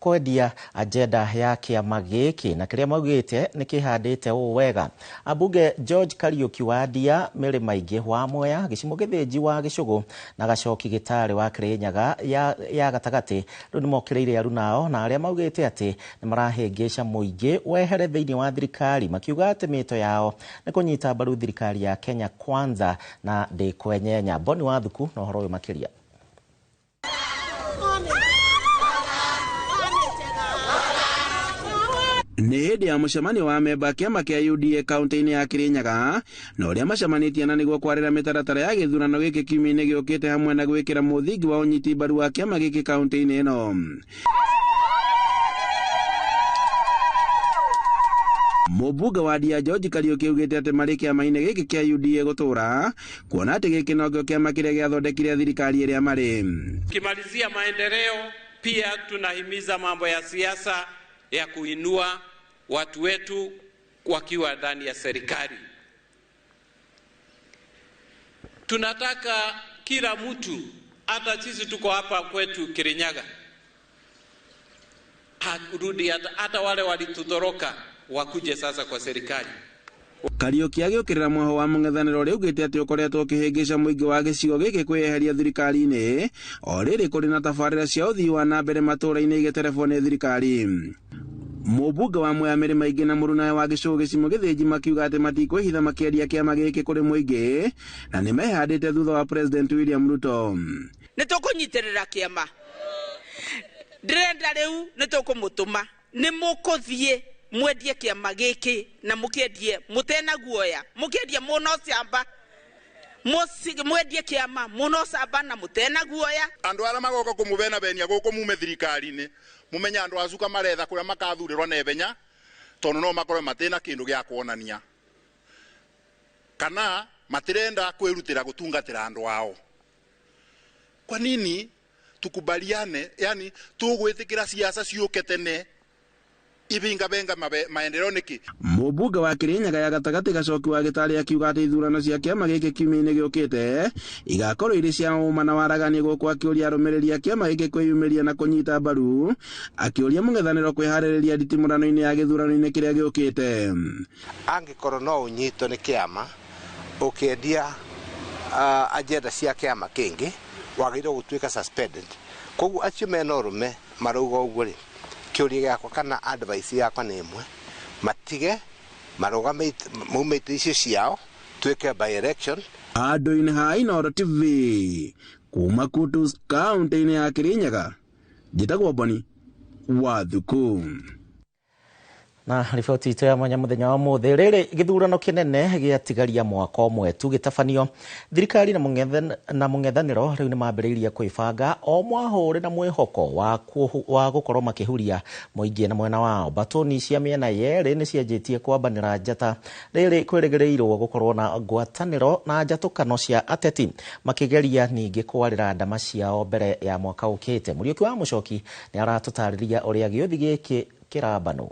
kwendia agenda ya kĩama gĩkĩ, na kĩrĩa maugĩte nĩ kĩhandĩte ũũ wega. Ambunge George Kariuki wa Ndia, Mary Maingĩ wa Mwea, Gĩcimo Gĩthĩnji wa Gĩcũgũ na Gacoki Gĩtarĩ wa Kirinyaga ya gatagatĩ rĩu nĩ mokĩrĩire arunao na arĩa maugĩte atĩ nĩ marahĩngĩca mũingĩ wehere thĩinĩ wa thirikari, makiuga atĩ mĩto yao nĩ kũnyita mbaru thirikari ya Kenya Kwanza na ndĩkwenyenya. Boni wa Thuku na ũhoro ũyũ makĩria. Nĩ hĩndĩ ya mũcemanio wa memba kĩama kĩa UDA kaunti-inĩ ya Kirinyaga na ũrĩa macemanĩtie na nĩguo kwarĩra mĩtaratara ya gĩthurano gĩkĩ kiumia-inĩ gĩũkĩte hamwe na gwĩkĩra mũthingi wa ũnyiti mbaru wa kĩama gĩkĩ kaunti-inĩ ĩno. Mũmbunge wa Ndia George Kariuki augĩte atĩ marĩ kĩama-inĩ gĩkĩ kĩa UDA gũtũra, kuona atĩ gĩkĩ nokĩo kĩama kĩrĩa gĩathondekire thirikari ĩrĩa marĩ. Kimalizia maendeleo, pia tunahimiza mambo ya siasa ya kuinua watu wetu wakiwa ndani ya serikali. Tunataka kila mtu, hata sisi tuko hapa kwetu Kirinyaga, rudi hata wale walitutoroka wakuje sasa kwa serikali. Kariuki agĩũkĩrĩra mwaho wa mũng'ethanĩro ũrĩa augĩte atĩ ũkoretwo ũkĩhĩngĩca mũingĩ wa gĩcigo gĩkĩ kwĩyeheria thirikari-inĩ o rĩrĩ kũrĩ na tabarĩra cia ũthii wa na mbere matũũra-inĩ igĩterebwo nĩ thirikari. Mũmbunge wa Mwea Mary Maingĩ na mũrunawe wa Gĩcũgũ Gĩcimo Gĩthĩnji makiuga atĩ matikwĩhitha makĩendia kĩama gĩkĩ kũrĩ mũingĩ na nĩ mehandĩte thutha wa President William Ruto. Nĩ tũkũnyitĩrĩra kĩama, ndĩrenda rĩu nĩ tũkũmũtũma, nĩ mũkũthiĩ mwendie kĩama gĩkĩ na mũkĩendie mũtena guoya, mũkĩendie mũno ciamba, mwendie kĩama mũno camba na mũtena guoya. Andũ arĩa magoka kũmũbenabenia gũkũ mume thirikari-inĩ, mumenye andũ acuka maretha kũrĩa makathurĩrwo na ihenya, tondũ no makorwo matĩna kĩndũ gĩa kuonania kana matirenda kwĩrutĩra gũtungatĩra andũ ao. Kwa nini tukubaliane, yani tũgwĩtĩkĩra siasa ciũke tene ibinga benga maendeleo niki? Mũmbunge wa Kirinyaga ya gatagatĩ Gacoki wa Gĩtarĩ akiuga atĩ ithurano cia kĩama gĩkĩ kiumia-inĩ gĩũkĩte igakorwo irĩ cia ũma na waragania gũkũ, akĩũria arũmĩrĩri a kĩama gĩkĩ kwĩyumĩria na kũnyita mbaru, akĩũria mũng'ethanĩro kwĩharĩrĩria nditimũrano-inĩ ya gĩthurano-inĩ kĩrĩa gĩũkĩte. Angĩkorwo no ũnyitwo nĩ kĩama ũkĩendia agenda cia kĩama kĩngĩ, wagĩrĩirwo gũtuĩka suspended. Koguo acio mena ũrũme marauga ũguo rĩ, kĩũria gĩakwa kana advice yakwa nĩ ĩmwe, matige marũgame maumĩte icio ciao twĩke by election. Andũ-inĩ ha Inooro TV kuma Kutus kaunti-inĩ ya Kirinyaga, njĩtagwo Boni wa Thuku. Na riboti itũ ya mwanya mũthenya wa mũthĩ, rĩrĩ gĩthurano kĩnene gĩatigaria mwaka ũmwe tu gĩtabanio, thirikari na mũng'ethanĩro rĩu nĩ mambĩrĩirie kwĩbanga o mwahũre na mwĩhoko wa gũkorwo makĩhuria mũingĩ na mwena wao. Mbatũni cia mĩena yerĩ nĩ cianjĩtie kwambanĩra njata, rĩrĩ kwĩrĩgĩrĩirwo gũkorwo na ngwatanĩro na njatũkano cia ateti makĩgeria ningĩ kwarĩra ndama ciao mbere ya mwaka ũkĩte. Mũriũki wa Mũcoki nĩ aratũtarĩria ũrĩa gĩũthi gĩkĩ kĩrambanwo.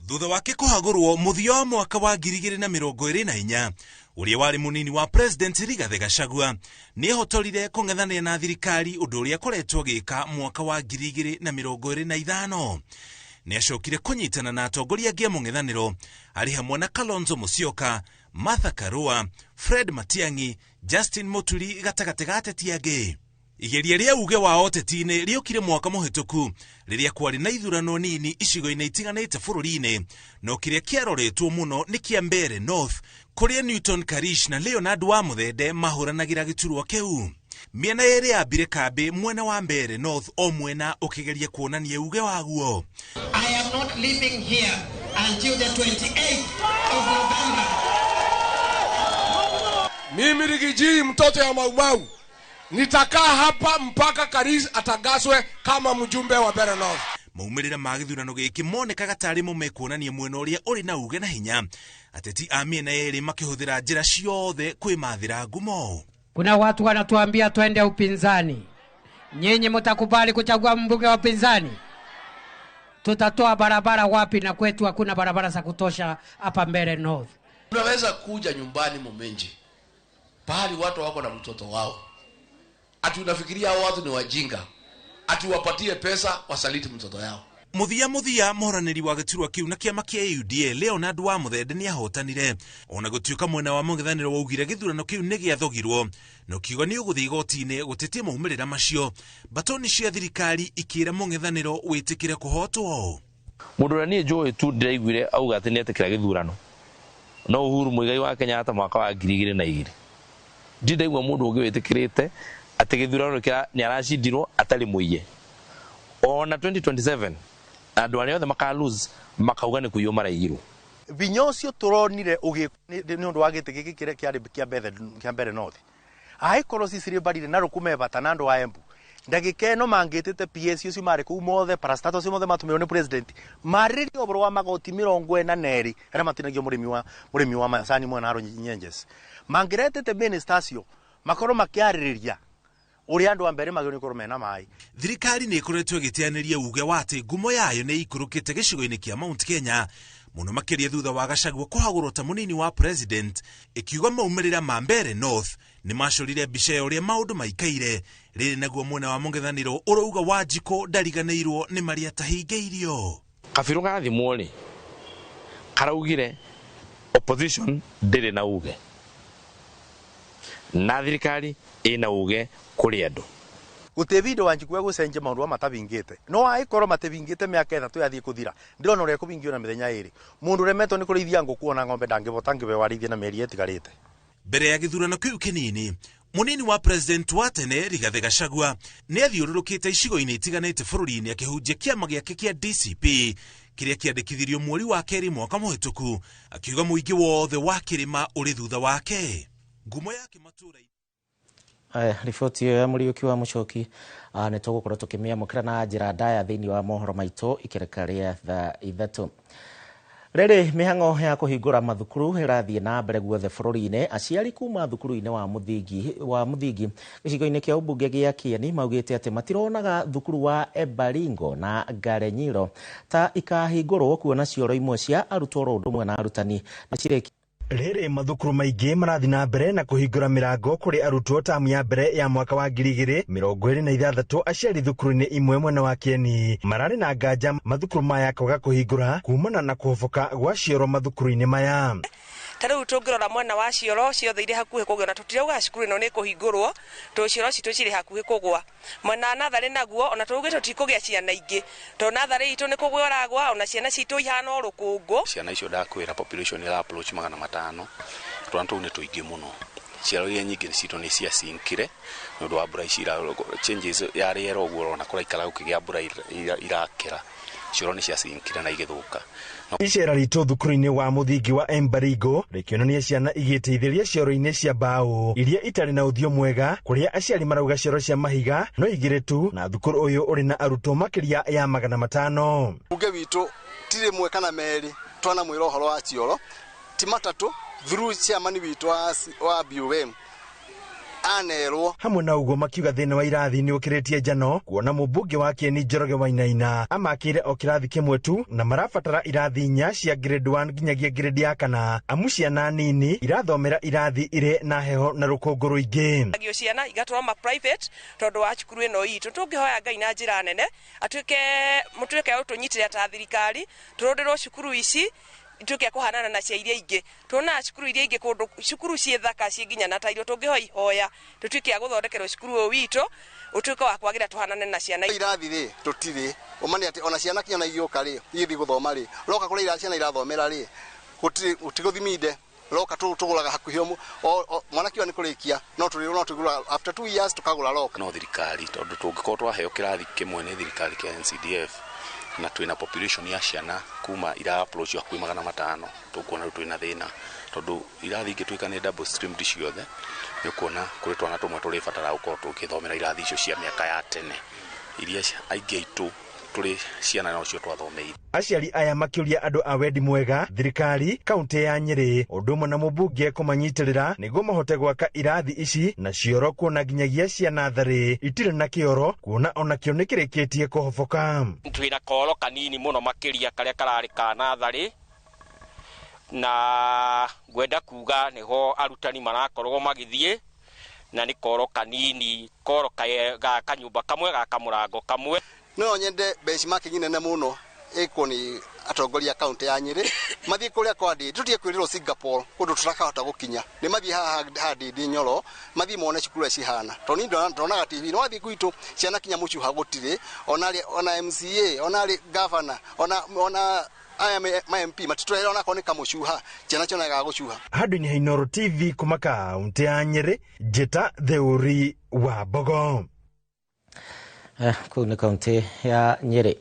Thutha wake kũhagũrwo mũthia wa mwaka wa 2024, ũrĩa warĩ mũnini wa President Rigathĩ Gachagua nĩehotorire kũng'ethanĩra na thirikari, ũndũ ũrĩa akoretwo agĩka mwaka wa 2025. Nĩacokire kũnyitana na atongoria angĩ a mũng'ethanĩro arĩ hamwe na Kalonzo Musyoka, Martha Karua, Fred Matiang'i, Justin Muturi gatagatĩ ga ateti angĩ. Igeria rĩa uge wa ũteti-inĩ rĩokire mwaka mũhĩtũku rĩrĩa kwarĩ na ithurano nini icigo-inĩ itiganĩte bũrũri-inĩ, no kĩrĩa kĩaroretwo mũno nĩ kĩa Mbeere North kũrĩa Newton Karish na Leonard wa Mũthende mahũranagĩra gĩturwa kĩu. Mĩena yerĩ yambire kambĩ mwena wa Mbeere North, o mwena ũkĩgeria kuonania uge waguo. I am not leaving here until the 28th of November. Mimi Rigiji mtoto ya Maumau nitakaa hapa mpaka Karish atangazwe kama mjumbe wa Mbeere North. Maumĩrĩra ma gĩthurano gĩkĩ monekaga tarĩ mo mekuonania mwena ũrĩa ũrĩ na uge na hinya, ateti a mĩena yerĩ makĩhũthĩra njĩra ciothe kwĩmathĩra ngumo. Kuna watu wanatuambia twende upinzani. Nyinyi mtakubali kuchagua mbunge wa upinzani? Tutatoa barabara wapi na kwetu hakuna barabara za kutosha hapa Mbeere North? Unaweza kuja nyumbani Muminji, pahali watu wako na mtoto wao, ati unafikiria hao watu ni wajinga, ati wapatie pesa wasaliti mtoto yao. Muthia muthia mũhoranĩri wa gĩturwa kĩu na kĩama kĩa UDA Leonard wa Muthende nĩahotanire ona gũtuĩka mwena wa mũng'ethanĩro waugire gĩthurano kĩu nĩ gĩathogirwo na ũkiuga nĩ ũgũthiĩ igoti-inĩ gũtetia maumĩrĩra macio. Mbatoni cia thirikari ikĩra mũng'ethanĩro wĩtĩkĩre kũhotwo. Mũndũ ũrĩa niĩ njũĩ tu ndĩraiguire auga atĩ nĩetĩkĩra gĩthurano no Uhuru Muigai wa Kenyatta mwaka wa 2002. Ndirĩ ndaigua mũndũ ũngĩ wĩtĩkĩrĩte atĩ gĩthurano nĩ aracindirwo atarĩ mũiye. Ona 2027 andũ arĩa othe maka lose makauga nĩ kũiywo maraiyirwo. Vinya ũcio tũronire ũgĩkwo nĩ ũndũ wa gĩtĩ gĩkĩ kĩrĩa kĩarĩ kĩa Mbeere North. Angĩkorwo Cecily Mbarire na Rũkũme bata na andũ a Embu ndagĩka ĩno mangĩtĩte PS ũcio marĩ kũu mothe parastato ũcio mothe matũmĩrwo nĩ president marĩrĩrie ũhoro wa magoti 42 arĩa matinagio mũrĩmi wa macani mwena wa Nyenjes. Mangĩretete minister acio makorwo makĩarĩrĩria ũrĩa andũ a Mbeere magĩrĩirwo nĩ gũkorwo mena maĩ. Thirikari nĩ ĩkoretwo ĩgĩteanĩria uge wa atĩ ngumo yayo nĩ ĩikũrũkĩte gĩcigo-inĩ kĩa Mount Kenya mũno makĩria thutha wa Gachagua kũhagũrwo ta mũnini wa president, ĩkiuga maumĩrĩra ma Mbeere North nĩ macorire mbica ya ũrĩa maũndũ maikaire. Rĩrĩ naguo mwena wa mũng'ethanĩro ũrauga Wanjikũ ndariganĩirwo nĩ marĩa atahingĩirio. Kabirũ gathimwo rĩ karaugire opposition ndĩrĩ na uge na thirikari ĩna uge kũrĩ andũ. Gũtirĩ bindu Wanjikũ egũcenjia maũndũ matabingĩte no angĩkorwo matibingĩte mĩaka 3 yathiĩ kũthira ndĩrona ũrĩa ekũbingio na mĩthenya 2. Mũndũ ũremetwo nĩ kũrĩithia ngũkũ ona ng'ombe ndangĩbota ngĩheo arĩithie na mĩeri ĩtigarĩte. Mbere ya gĩthurano kĩu kĩnini mũnini wa president wa tene Rigathĩ Gachagua nĩ athiũrũrũkĩte icigo-inĩ itiganĩte bũrũri-inĩ akĩhunjia kĩama gĩake kĩa DCP kĩrĩa kĩandĩkithirio mweri wa kerĩ mwaka mũhĩtũku, akiuga mũingĩ wothe wa kĩrĩma ũrĩ thutha wake. Ngumo yake matũra. Riboti ĩyo ya Mũriũki wa Mũcoki nĩ tũgũkorwo tũkĩmĩamũkĩra na njĩra ndaya thĩinĩ wa mohoro maitũ ikereka rĩa thaa 3. Rĩrĩ mĩhang'o ya kũhingũra mathukuru ĩrathiĩ na mbere guothe bũrũri-inĩ. Aciari kuma thukuru-inĩ wa mũthingi gĩcigo-inĩ kĩa ũmbunge gĩa Kieni maugĩte atĩ matironaga thukuru wa Ebaringo na Ngarenyiro ta ikahingũrwo kuona cioro imwe cia arutwo oro ũndũ ũmwe na arutani nĩ cirĩki. Rĩrĩ mathukuru maingĩ marathiĩ na mbere na kũhingũra mĩrango kũrĩ arutwo tamu ya mbere ya mwaka wa 2026. Aciari thukuru-inĩ imwe mwena wa Kieni mararĩ na nganja mathukuru maya kwaga kũhingũra kumana na kũhoboka gwa cioro mathukuru-inĩ maya. Ta rĩu tũngĩrora mwena wa cioro ciothe irĩ hakuhĩ kũgĩa na tũtirauga cukuru ĩno nĩ kũhingũrwo tondũ cioro citũ cirĩ hakuhĩ kũgwa. Mwena wa natharĩ naguo ona tũugĩte tũtikũgĩa ciana ingĩ tondũ natharĩ itũ nĩ kũgwa ĩragwa ona ciana citũ ihana o rũkũngũ. Ciana icio ndakwĩra population ĩra approach 500, twana tũu nĩ tũingĩ mũno. Ciaro iria nyingĩ citũ nĩ ciacinkire nĩ ũndũ wa mbura ici changes ya rĩera ũguo ũrona kũraikara gũkĩgĩa mbura irakĩra. Cioro nĩ ciacinkire na igĩthũka. Icera ritũ thukuru-inĩ wa mũthingi wa Embaringo rĩkĩonania ciana igĩteithĩria cioro-inĩ cia mbaũ iria itarĩ na ũthiũ mwega kũrĩa aciari marauga cioro cia mahiga no igĩrĩ tu na thukuru ũyũ ũrĩ na arutwo makĩria ya 500. Bunge witũ ti rĩmwe kana merĩ twanamwĩra ũhoro wa cioro ti matatũ through chairman witũ wa BOM anerwo. Hamwe na ũguo makiuga thĩna wa irathi nĩ ũkĩrĩtie njano kuona mũmbunge wa Kieni Njoroge Wainaina amakĩire o kĩrathi kĩmwe tu na marabatara irathi 4 cia grade 1 nginyagia grade ya 4 amu ciana nini irathomera irathi irĩ na heho na rũkũngũ rũingĩ. Agio ciana igatwarwo ma private tondũ wa cukuru ĩno itũ tũngĩhoya Ngai na njĩra nene atuĩke mũtuĩke ũtũnyitĩrĩra ta thirikari tũrũndĩrwo cukuru ici ituĩke kũhanana na cia iria ingĩ. Tuona cukuru iria ingĩ kũndũ cukuru ciĩ thaka ciĩ nginya na tairo tũngĩhoya ihoya tũtuĩke a gũthondekerwo cukuru ũyũ witũ ũtuĩke wa kwagĩra tũhanane na ciana irathi rĩ tũtirĩ ũmane atĩ ona ciana kinya na igĩũka rĩ igĩthiĩ gũthoma rĩ roka kũrĩa ira ciana irathomera rĩ gũtirĩ gũthiminde roka tũgũraga hakuhĩ mwana kiuga nĩ kũrĩkia no tũrĩ no tũgũra after 2 years tũkagũra roka. No thirikari tondũ tũngĩkorwo twaheo kĩrathi kĩmwe nĩ thirikari kĩa NCDF na twĩna population ya ciana kuma ira approach hakuhĩ 500 tũkuona rĩu twĩna thĩna tondũ irathi ingĩtuĩka nĩ double streamed ciothe nĩ ũkuona kũrĩ twana tũmwe tũrĩbatara gũkorwo tũgĩthomera irathi icio cia mĩaka ya tene iria aingĩ aitũ tũrĩ ciana nocio twathomeire. Aciari aya makĩũria andũ a wendi mwega, thirikari, kaunti ya Nyĩrĩ ũndũ ũmwe na mũmbunge kũmanyitĩrĩra nĩguo mahote gwaka irathi ici na cioro, kuona nginyagia cia natharĩ itirĩ na kĩoro, kuona onakĩo nĩkĩrĩkĩtie kũhoboka. Twĩna koro kanini mũno makĩria karĩa kararĩ ka natharĩ, na ngwenda kuga nĩho arutani marakorwo magĩthiĩ, na nĩ koro kanini, koro ga kanyũmba kamwe ga kamũrango kamwe. No nyende benchmarking nene mũno ĩkwo nĩ atongoria kaunti ya Nyĩrĩ, mathiĩ kũrĩa kwa Ndindi, tũtige kwĩrĩrwo Singapore kũndũ tũtakahota gũkinya, nĩ mathiĩ haha ha Ndindi Nyoro, mathiĩ mone cukuru ũrĩa cihana, tondũ niĩ ndonaga TV nĩ wathiĩ gwitũ ciana kinya mũcuha gũtirĩ, ona MCA, ona governor, ona aya ma MP matitũrehera onakorwo nĩ kamũcuha, ciana cionaga gũcuha. Handũ-inĩ ha Inooro TV kuma kaunti ya Nyĩrĩ, Njĩta Theuri wa Mbogo. Kũu nĩ kaunti ya Nyĩrĩ.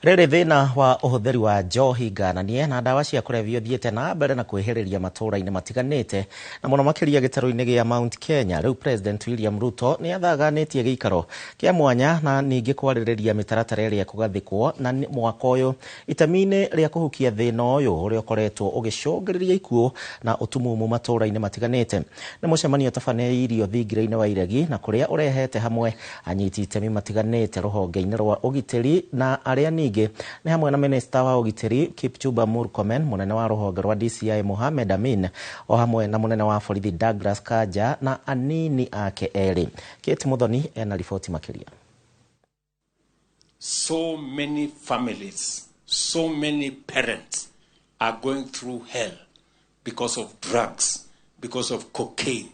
Rĩrĩ thĩna wa ũhũthĩri wa njohi ngananie na ndawa cia kũrebia ũthiĩte na mbere na kwĩhĩrĩria matũũra-inĩ matiganĩte, na mũno makĩria gĩtarũ-inĩ gĩa Mount Kenya. Rĩu President William Ruto nĩ athaganĩtie gĩikaro kĩa mwanya na ningĩ kwarĩrĩria mĩtaratara ĩrĩa ĩkũgathĩkwo na mwaka ũyũ itemi-inĩ rĩa kũhukia thĩna ũyũ ũrĩa ũkoretwo ũgĩcũngĩrĩria ikuũ na ũtumumu matũũra-inĩ matiganĩte. Nĩ mũcemanio ũtabanĩirio thingira-inĩ wa Iregi, na kũrĩa ũrehete hamwe anyiti itemi matiganĩte rũhonge-inĩ rwa ũgitĩri na arĩa ningĩ nĩ hamwe na minista wa ũgitĩri Kipchumba Murkomen, mũnene wa rũhonge rwa DCI Mohamed Amin, o hamwe na mũnene wa borithi Douglas Kanja na anini ake erĩ. Kate Muthoni ena riboti makĩria. So many families, so many parents are going through hell because of drugs, because of cocaine,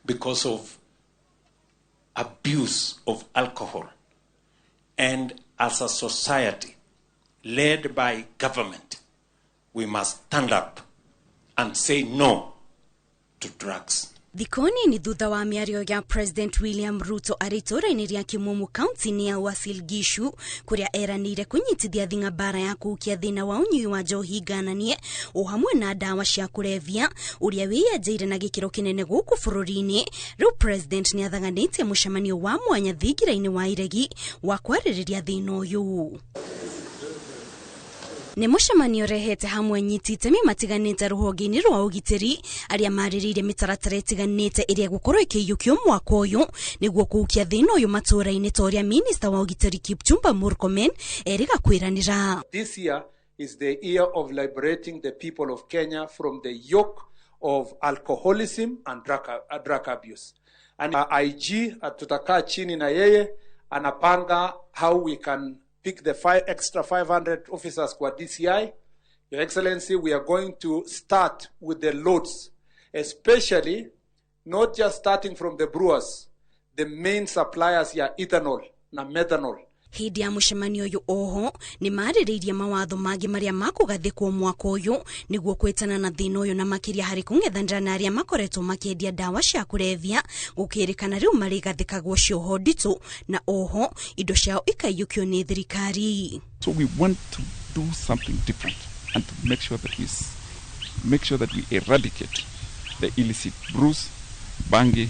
because of abuse of alcohol. And as a society led by government, we must stand up and say no to drugs. Thikũ nini thutha wa mĩario ya President William Ruto arĩ itũũra-inĩ rĩa Kĩmumu kaunti-inĩ ya Uasin Gishu, kũrĩa eranĩire kũnyitithia thing'a mbara ya kũhukia thĩna wa ũnyui wa njohi ngananie o hamwe na ndawa cia kũrebia ũrĩa wĩyenjeire na gĩkĩro kĩnene gũkũ bũrũri-inĩ. Rĩu President nĩ athaganĩtie mũcemanio wa mwanya thingira-inĩ wa Iregi wa kwarĩrĩria thĩna ũyũ. Nĩ mũcemanio ũrehete hamwe anyiti itemi matiganĩte rũhonge-inĩ rwa ũgitĩri arĩa marĩrĩirie mĩtaratara ĩtiganĩte ĩrĩa ĩgũkorwo ĩkĩiyũkio mwaka ũyũ nĩguo kũhukia thĩna ũyũ matũũra-inĩ, ta ũrĩa minista wa ũgitĩri Kipchumba Murkomen erĩga kwĩranĩra. This year is the year of liberating the people of Kenya from the yoke of alcoholism and drug abuse. And IG tutakaa chini na yeye anapanga how we can pick the extra 500 officers kwa DCI. Your Excellency, we are going to start with the loads, especially not just starting from the brewers, the main suppliers ya ethanol na methanol. Hĩndĩ ya mũcemanio ũyũ oho nĩ marĩrĩirie mawatho mangĩ marĩa makũgathĩkwo mwaka ũyũ nĩguo kwĩtana na thĩna ũyũ, na makĩria harĩ kũng'ethanĩra na arĩa makoretwo makĩendia ndawa cia kũrebia, gũkĩrĩkana rĩu marĩgathĩkagwo cioho nditũ na oho indo ciao ikaiyũkio nĩ thirikari. So we want to do something different and to make sure that we eradicate the illicit brews, bangi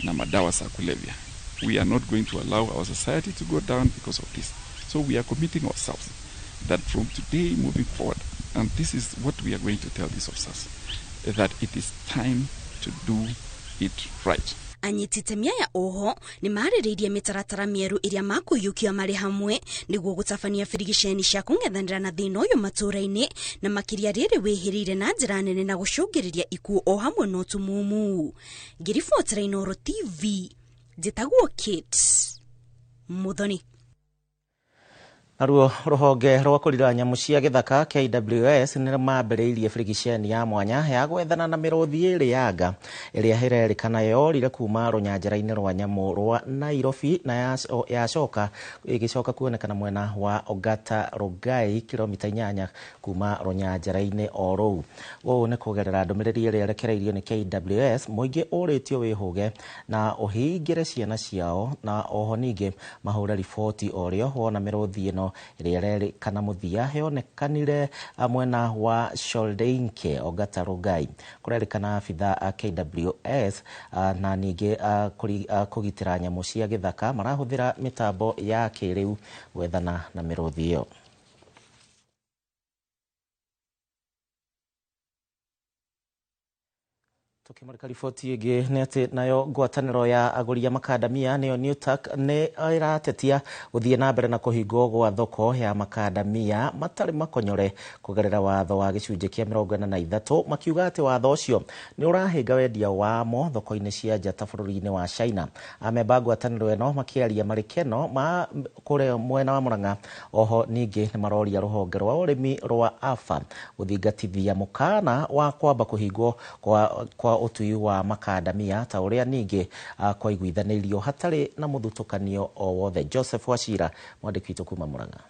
na madawa za kulevya. We are not going to allow our society to go down because of this. So we are committing ourselves that from today moving forward, and this is what we are going to tell these officers, that it is time to do it right. Anyiti itemi aya oho nĩ marĩrĩirie mĩtaratara mĩerũ ĩrĩa makũiyũkia marĩ hamwe nĩguo gũtabania birigiceni cia kũng'ethanĩra na thĩna ũyũ matũũra-inĩ, na makĩria rĩrĩ wĩhĩrĩire na njĩra nene na gũcũngĩrĩria ikuũ o hamwe na ũtumumu. Ngĩribotera Inooro TV, njĩtagwo Kate Muthoni. Naruo rũhonge rwa kũrira nyamũ cia gĩthaka KWS nĩ mambĩrĩirie birigiceni ya mwanya ya gwethana na mĩrũthi ĩrĩ ya nga ĩrĩa ĩrerĩkana yorire kuma rũnyanjara-inĩ rwa nyamũ rwa Nairobi na yacoka ĩgĩcoka kuonekana mwena wa Ongata Rongai, kilomita 8 kuma rũnyanjara-inĩ o rũu. Ũũ nĩ kũgerera ndũmĩrĩri ĩrĩa ĩrekereirio nĩ KWS, mũingĩ ũrĩtio wĩhũge na ũhingĩre ciana ciao, na oho ningĩ mahũre riboti o rĩo wona mĩrũthi ĩno Mĩrũthi ĩno ĩrĩa ĩrerĩkana mũthia yonekanire mwena wa Sholdeinke Ongata Rongai. Kũrerĩkana abithaa a KWS na ningĩ kũgitĩra nyamũ cia gĩthaka marahũthĩra mĩtambo ya kĩrĩu gwethana na mĩrũthi ĩyo. Tukimurika riboti ĩngĩ nĩ atĩ nayo ngwatanĩro ya agũri a makandamia nĩyo Newtac nĩ ĩratetia gũthiĩ na mbere na kũhingwo gwa thoko ya makandamia matarĩ makonyore kũgerera watho wa gĩcunjĩ kĩa 43, makiuga atĩ watho ũcio nĩ ũrahĩnga wendia wamo thoko-inĩ cia nja ta bũrũri-inĩ wa China. Amemba ngwatanĩro ĩno makĩaria marĩ keno ma kũrĩa mwena wa Murang'a. Oho ningĩ nĩ maroria rũhonge rwa ũrĩmi rwa AFA gũthingatithia mũkana wa kwamba kũhingwo kwa ũtui wa makandamia ta ũrĩa ningĩ kwaiguithanĩirio hatarĩ na mũthutũkanio o wothe. Joseph Wachira, mwandĩki witũ kuma Murang'a.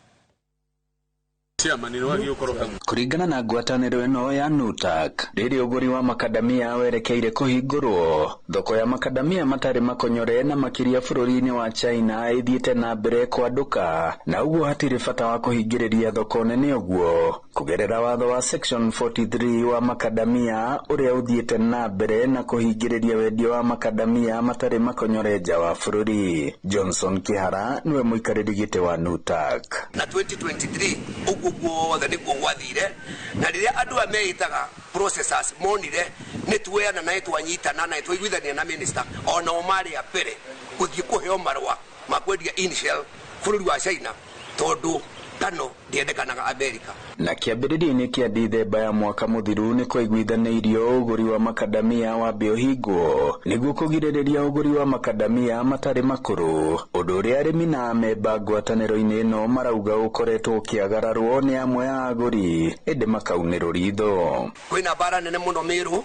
Kũringana na ngwatanĩro ĩno ya Nutac, rĩrĩ ũgũri wa makandamia werekeire kũhingũrwo, thoko ya makandamia matarĩ makonyore na makĩria bũrũri-inĩ wa China ĩthiĩte na mbere kwandũka, na ũguo hatirĩ bata wa kũhingĩrĩria thoko nene ũguo kũgerera watho wa section 43 wa makandamia ũrĩa ũthiĩte na mbere na kũhingĩrĩria wendia wa makandamia matarĩ makonyore nja wa bũrũri. Johnson Kihara nĩwe mũikarĩri gĩtĩ wa Nutac. Na 2023 ũguo guothe nĩguo gwathire, na rĩrĩa andũ aya meĩtaga processors monire nĩ tuoyana na twanyitana na twaiguithania na minister, onao marĩ a mbere gũthiĩ kũheo marũa ma kwendia inshell bũrũri wa China tondũ ngano ndĩendekanaga America. Na kĩambĩrĩria-inĩ kĩa Dithemba ya mwaka mũthiru nĩ kwaiguithanĩirio ũgũri wa makandamia wambe ũhingwo nĩguo kũgirĩrĩria ũgũri wa makandamia matarĩ makũrũ, ũndũ ũrĩa arĩmi na amemba ngwatanĩro-inĩ ĩno marauga ũkoretwo ũkĩagararwo nĩ amwe a agũri ĩndĩ makaunĩrwo ritho. Kwĩna mbara nene mũno Mĩrũ,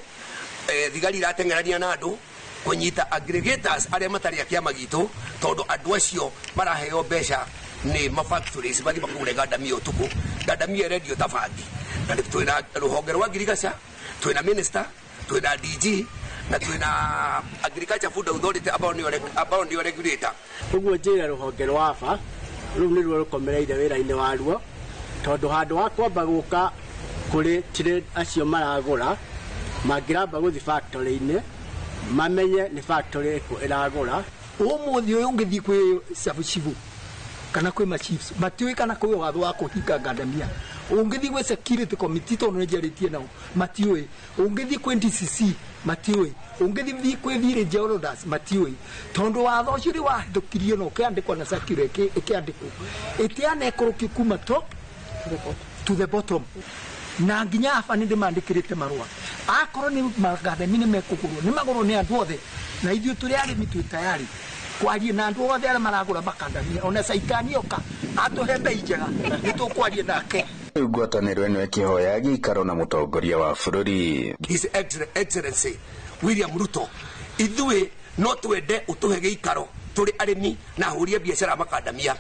thigari irateng'erania na andũ kũnyita aggregators arĩa matarĩ a kĩama gitũ, tondũ andũ acio maraheo mbeca nĩ ma factories mathiĩ makũgũre ngandamia ũtukũ. Ngandamia ĩrendio ta bangi, na twĩna rũhonge rwa ngirigaca, twĩna minister, twĩna DG na twĩna Agriculture Food Authority ambao nĩo regulator. Ũguo njĩre rũhonge rwa AFA rũu nĩruo rũkomereire wĩra-inĩ waruo, tondũ handũ ha kwamba gũka kũrĩ trade acio maragũra, mangĩramba gũthiĩ factory-inĩ mamenye nĩ factory ĩrĩkũ ĩragũra. Ũmũthĩ ũyũ ũngĩthiĩ kwĩ Sabuchibu kana kwĩ machiefs matiũĩ kana kwĩ watho wa kũhinga ngandamia. Ũngĩthiĩ gwĩ security committee tondũ nĩnjarĩtie nao matiũĩ. Ũngĩthiĩ kwĩ DCC matiũĩ. Ũngĩthiĩ kwĩ village elders matiũĩ, tondũ watho ũcio rĩ wahĩtũkirio na ũkĩandĩkwo na circular ĩkĩandĩkwo ĩtianekũrũkio kuma top to the bottom, na nginya AFA nĩ ndĩmandĩkĩrĩte marũa akorwo nĩ makandamia nĩ mekũgũrwo nĩ magũrwo nĩ andũ othe, na ithuĩ tũrĩ arĩmi twĩ tayari kwaria na andũ othe arĩa maragũra makandamia, ona caitani oka atũhe mbei njega nĩ tũkwaria nake. Rĩu ngwatanĩro ĩno ĩkĩhoya gĩikaro na mũtongoria wa bũrũri His Excellency William Ruto, ithuĩ no twende ũtũhe gĩikaro tũrĩ arĩmi na ahũri a biacara makandamia,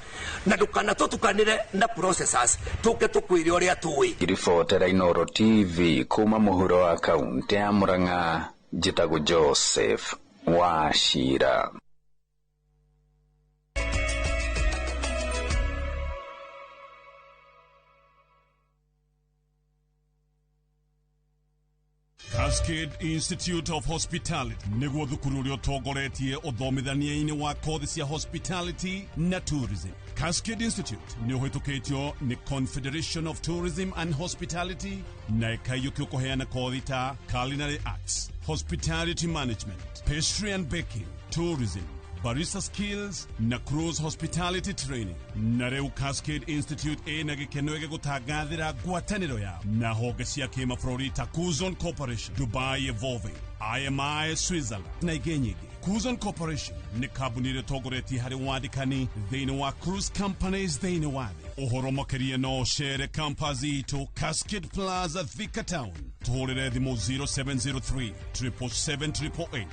na ndũkanatũtukanĩre na processors tũke tũkwĩre ũrĩa tũĩ. Ngiribotera Inooro TV kuma mũhuro wa kaũntĩ ya Murang'a, njĩtagwo Joseph Wachira. Cascade Institute of Hospitality nĩguo thukuru ũrĩa ũtongoretie ũthomithania-inĩ wa kothi cia hospitality na tourism. Cascade Institute nĩ ũhĩtũkĩtio nĩ Confederation of Tourism and Hospitality na ĩkaiyũkio kũheana kothi ta culinary arts, hospitality management, pastry and baking, tourism, barista skills na cruise hospitality training. Na rĩu Cascade Institute ĩna gĩkeno gĩgũtangathĩra ngwatanĩro yao na honge cia kĩmabũrũri ta Kuzon Corporation, Dubai Evolving, IMI Switzerland na ingĩ nyingĩ. Kuzon Corporation nĩ kambuni ĩrĩa ĩtongoretie harĩ wandĩkani thĩinĩ wa cruise companies thĩinĩ wa thĩ. Ũhoro makĩria no ũcere campus itũ Cascade Plaza, Thika Town. Tũhũrĩre thimũ 0703 777 888.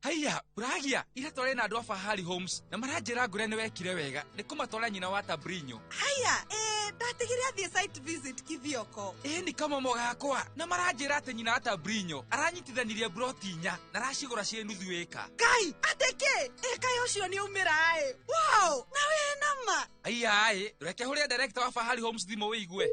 Haiya, uragia ira tware na andũ a Fahari Homes na maranjĩra ngũre nĩ wekire wega nĩ kũmatwara nyina wa Tabrinyo. Haiya, ndatigire athiĩ site visit Kithioko. Nĩ kamomo gakwa na maranjĩra atĩ nyina wa Tabrinyo aranyitithanirie broti inya na aracigũra ciĩ nuthu ĩka. Ngai, atĩ kĩ? Kaĩ ũcio nĩ aumĩra ĩ. Wow! Haiya, reke hũrĩre director wa Fahari Homes thimũ wĩigue.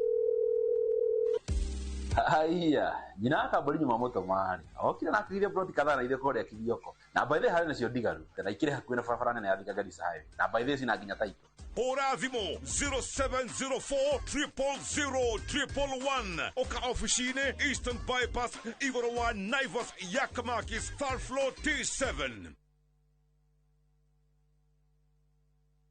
Haiya, nyina wa kambũri nyuma mũtomarĩ okire na akĩgithia ploti kadhaa na ithuĩ kũrĩa Kithioko, na by the way harĩ nacio ndigaru na ikĩrĩ hakuhĩ na barabara nene ya Thika Garissa Highway, na by the way cina nginya taito. Hũra thimũ 0704 000 111. Oka ofici-inĩ Eastern Bypass igũrũ wa Naivas Yakamakis third floor T7.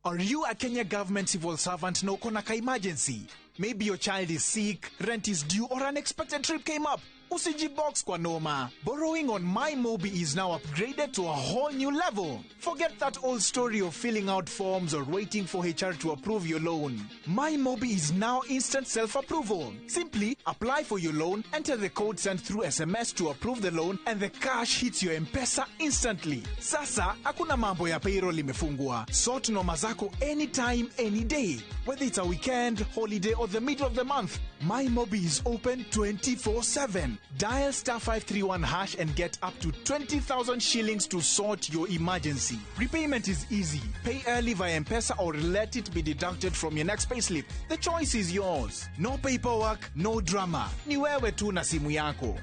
Are you a Kenya government civil servant na uko na ka emergency? Maybe your child is sick, rent is due, or an unexpected trip came up. Usijibox kwa noma. Borrowing on MyMobi is now upgraded to a whole new level. Forget that old story of filling out forms or waiting for HR to approve your loan. MyMobi is now instant self-approval. Simply apply for your loan, enter the code sent through SMS to approve the loan, and the cash hits your M-Pesa instantly. Sasa, hakuna mambo ya payroll imefungwa. Sort noma zako anytime, any day. Whether it's a weekend, holiday, or the middle of the month, MyMobi is open 24/7. Dial star 531 hash and get up to 20,000 shillings to sort your emergency. Repayment is easy. Pay early via M-Pesa or let it be deducted from your next payslip. The choice is yours. No paperwork, no drama. Ni wewe tu na simu yako.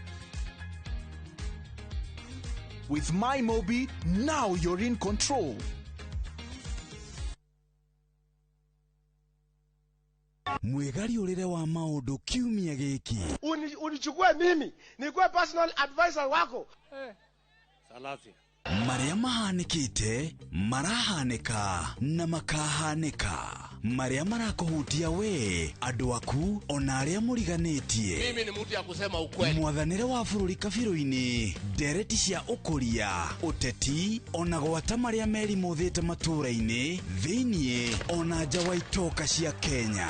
With MyMobi, now you're in control. Mwĩgariũrĩre wa maũndũ kiumia gĩkĩ. Unichukue mimi nikuwe personal advisor wako. Salasia. Marĩa mahanĩkĩte, marahanĩka na makahanĩka, marĩa marakũhutia we, andũ aku ona arĩa mũriganĩtie. Mimi ni mtu ya kusema ukweli. Mwathanĩre wa bũrũri kabirũ-inĩ, ndereti cia ũkũria, ũteti ona gwata marĩa merimũthĩte matũũra-inĩ thĩiniĩ ona nja wa itoka cia Kenya.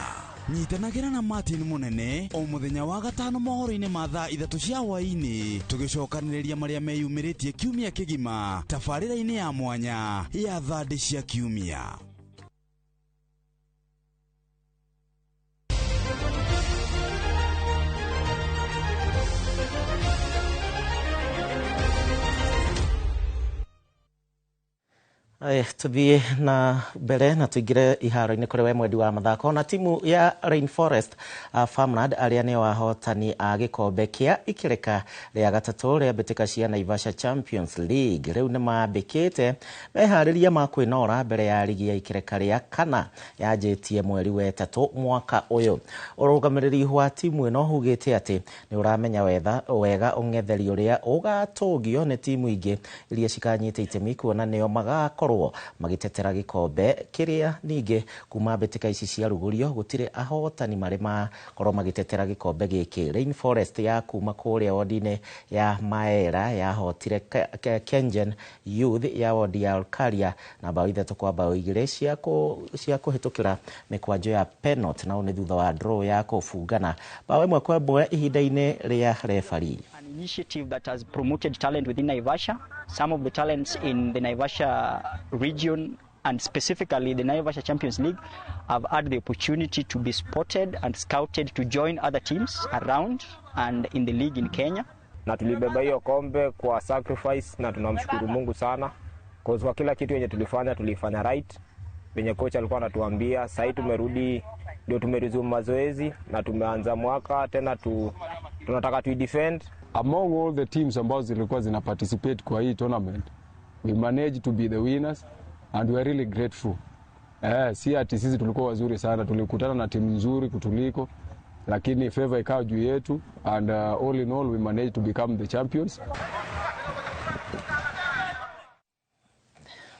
Nyitanagĩra na Martin Munene o mũthenya wa gatano mohoro-inĩ ma thaa 3 cia hwaĩ-inĩ, tũgĩcokanĩrĩria marĩa meyumĩrĩtie kiumia kĩgima tabarĩra-inĩ ya mwanya ya thandĩ cia kiumia. Tuthiĩ na mbere na tuingire iharo-inĩ kũrĩ we mwendi wa mathako na timu ya Rainforest Farmland arĩa nĩo ahotani a gĩkombe kĩa ikĩrĩka rĩa gatatũ rĩa mbĩtĩka cia Naivasha Champions League rĩu nĩ mambĩkĩte meharĩria ma kwĩnora mbere ya rigi ya ikĩrĩka rĩa kana yanjĩtie mweri wa 3 mwaka ũyũ. Ũrũgamĩrĩri wa timu ĩno hugĩte atĩ nĩ ũramenya wega ũng'etheri ũrĩa ũgatũgio nĩ timu ingĩ iria cikanyita itemi kuona nĩo magakorwo magitetera gikombe kiria ningĩ kuma mbĩtĩka ici cia rugũrio gũtirĩ ahotani marĩ makorwo magitetera gikombe gĩkĩ. Rainforest ya kuma kũrĩa wodi-inĩ ya Maera yahotire Kengen Youth ya wodi ya Olkaria na bao 3-2 cia kũhĩtũkĩra mĩkwanjo ya penalty, na nĩ thutha wa draw ya kũbungana bao 1-1 ihinda-inĩ rĩa referee. An initiative that has promoted talent within Naivasha. Some of the talents in the Naivasha region and specifically the Naivasha Champions League have had the opportunity to be spotted and scouted to join other teams around and in the league in Kenya. Na tulibeba hiyo kombe kwa sacrifice na tunamshukuru Mungu sana kwa kila kitu yenye tulifanya right. Venye kocha alikuwa anatuambia, sasa tumerudi ndio tumeresume mazoezi na tumeanza mwaka tena tunataka tu defend. Among all the teams ambazo zilikuwa zina participate kwa hii tournament, we managed to be the winners and we are really grateful. Si ati sisi tulikuwa wazuri sana, tulikutana na timu nzuri kutuliko, lakini favor ikawa juu yetu and all in all we managed to become the champions.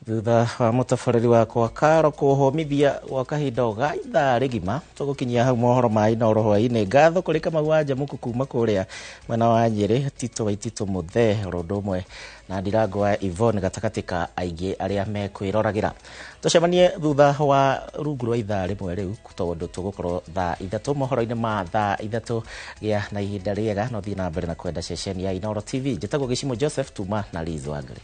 Thutha wa mũtabarĩri wakwa Karo kũhomithia gwa kahinda ga ithaa rĩgima tũgũkinyia hau mohoro ma Inooro hwaĩ-inĩ. Ngatho kũrĩ Kamau wa Njamuku kuma kũrĩa mwena wa Nyĩrĩ, Tito wa Itito Mũthee oro ũndũ ũmwe na Ndirango wa Yvonne gatagatĩ ka aingĩ arĩa mekwĩroragĩra. Tũcemanie thutha wa rungu rwa ithaa rĩmwe rĩu tondũ tũgũkorwo thaa 3 mohoro-inĩ ma thaa 3 gĩa na ihinda rĩega no thiĩ na mbere na kwenda ceceni ya Inooro TV. Njĩtagwo Gĩcimo Joseph tuma na Liz Wangari.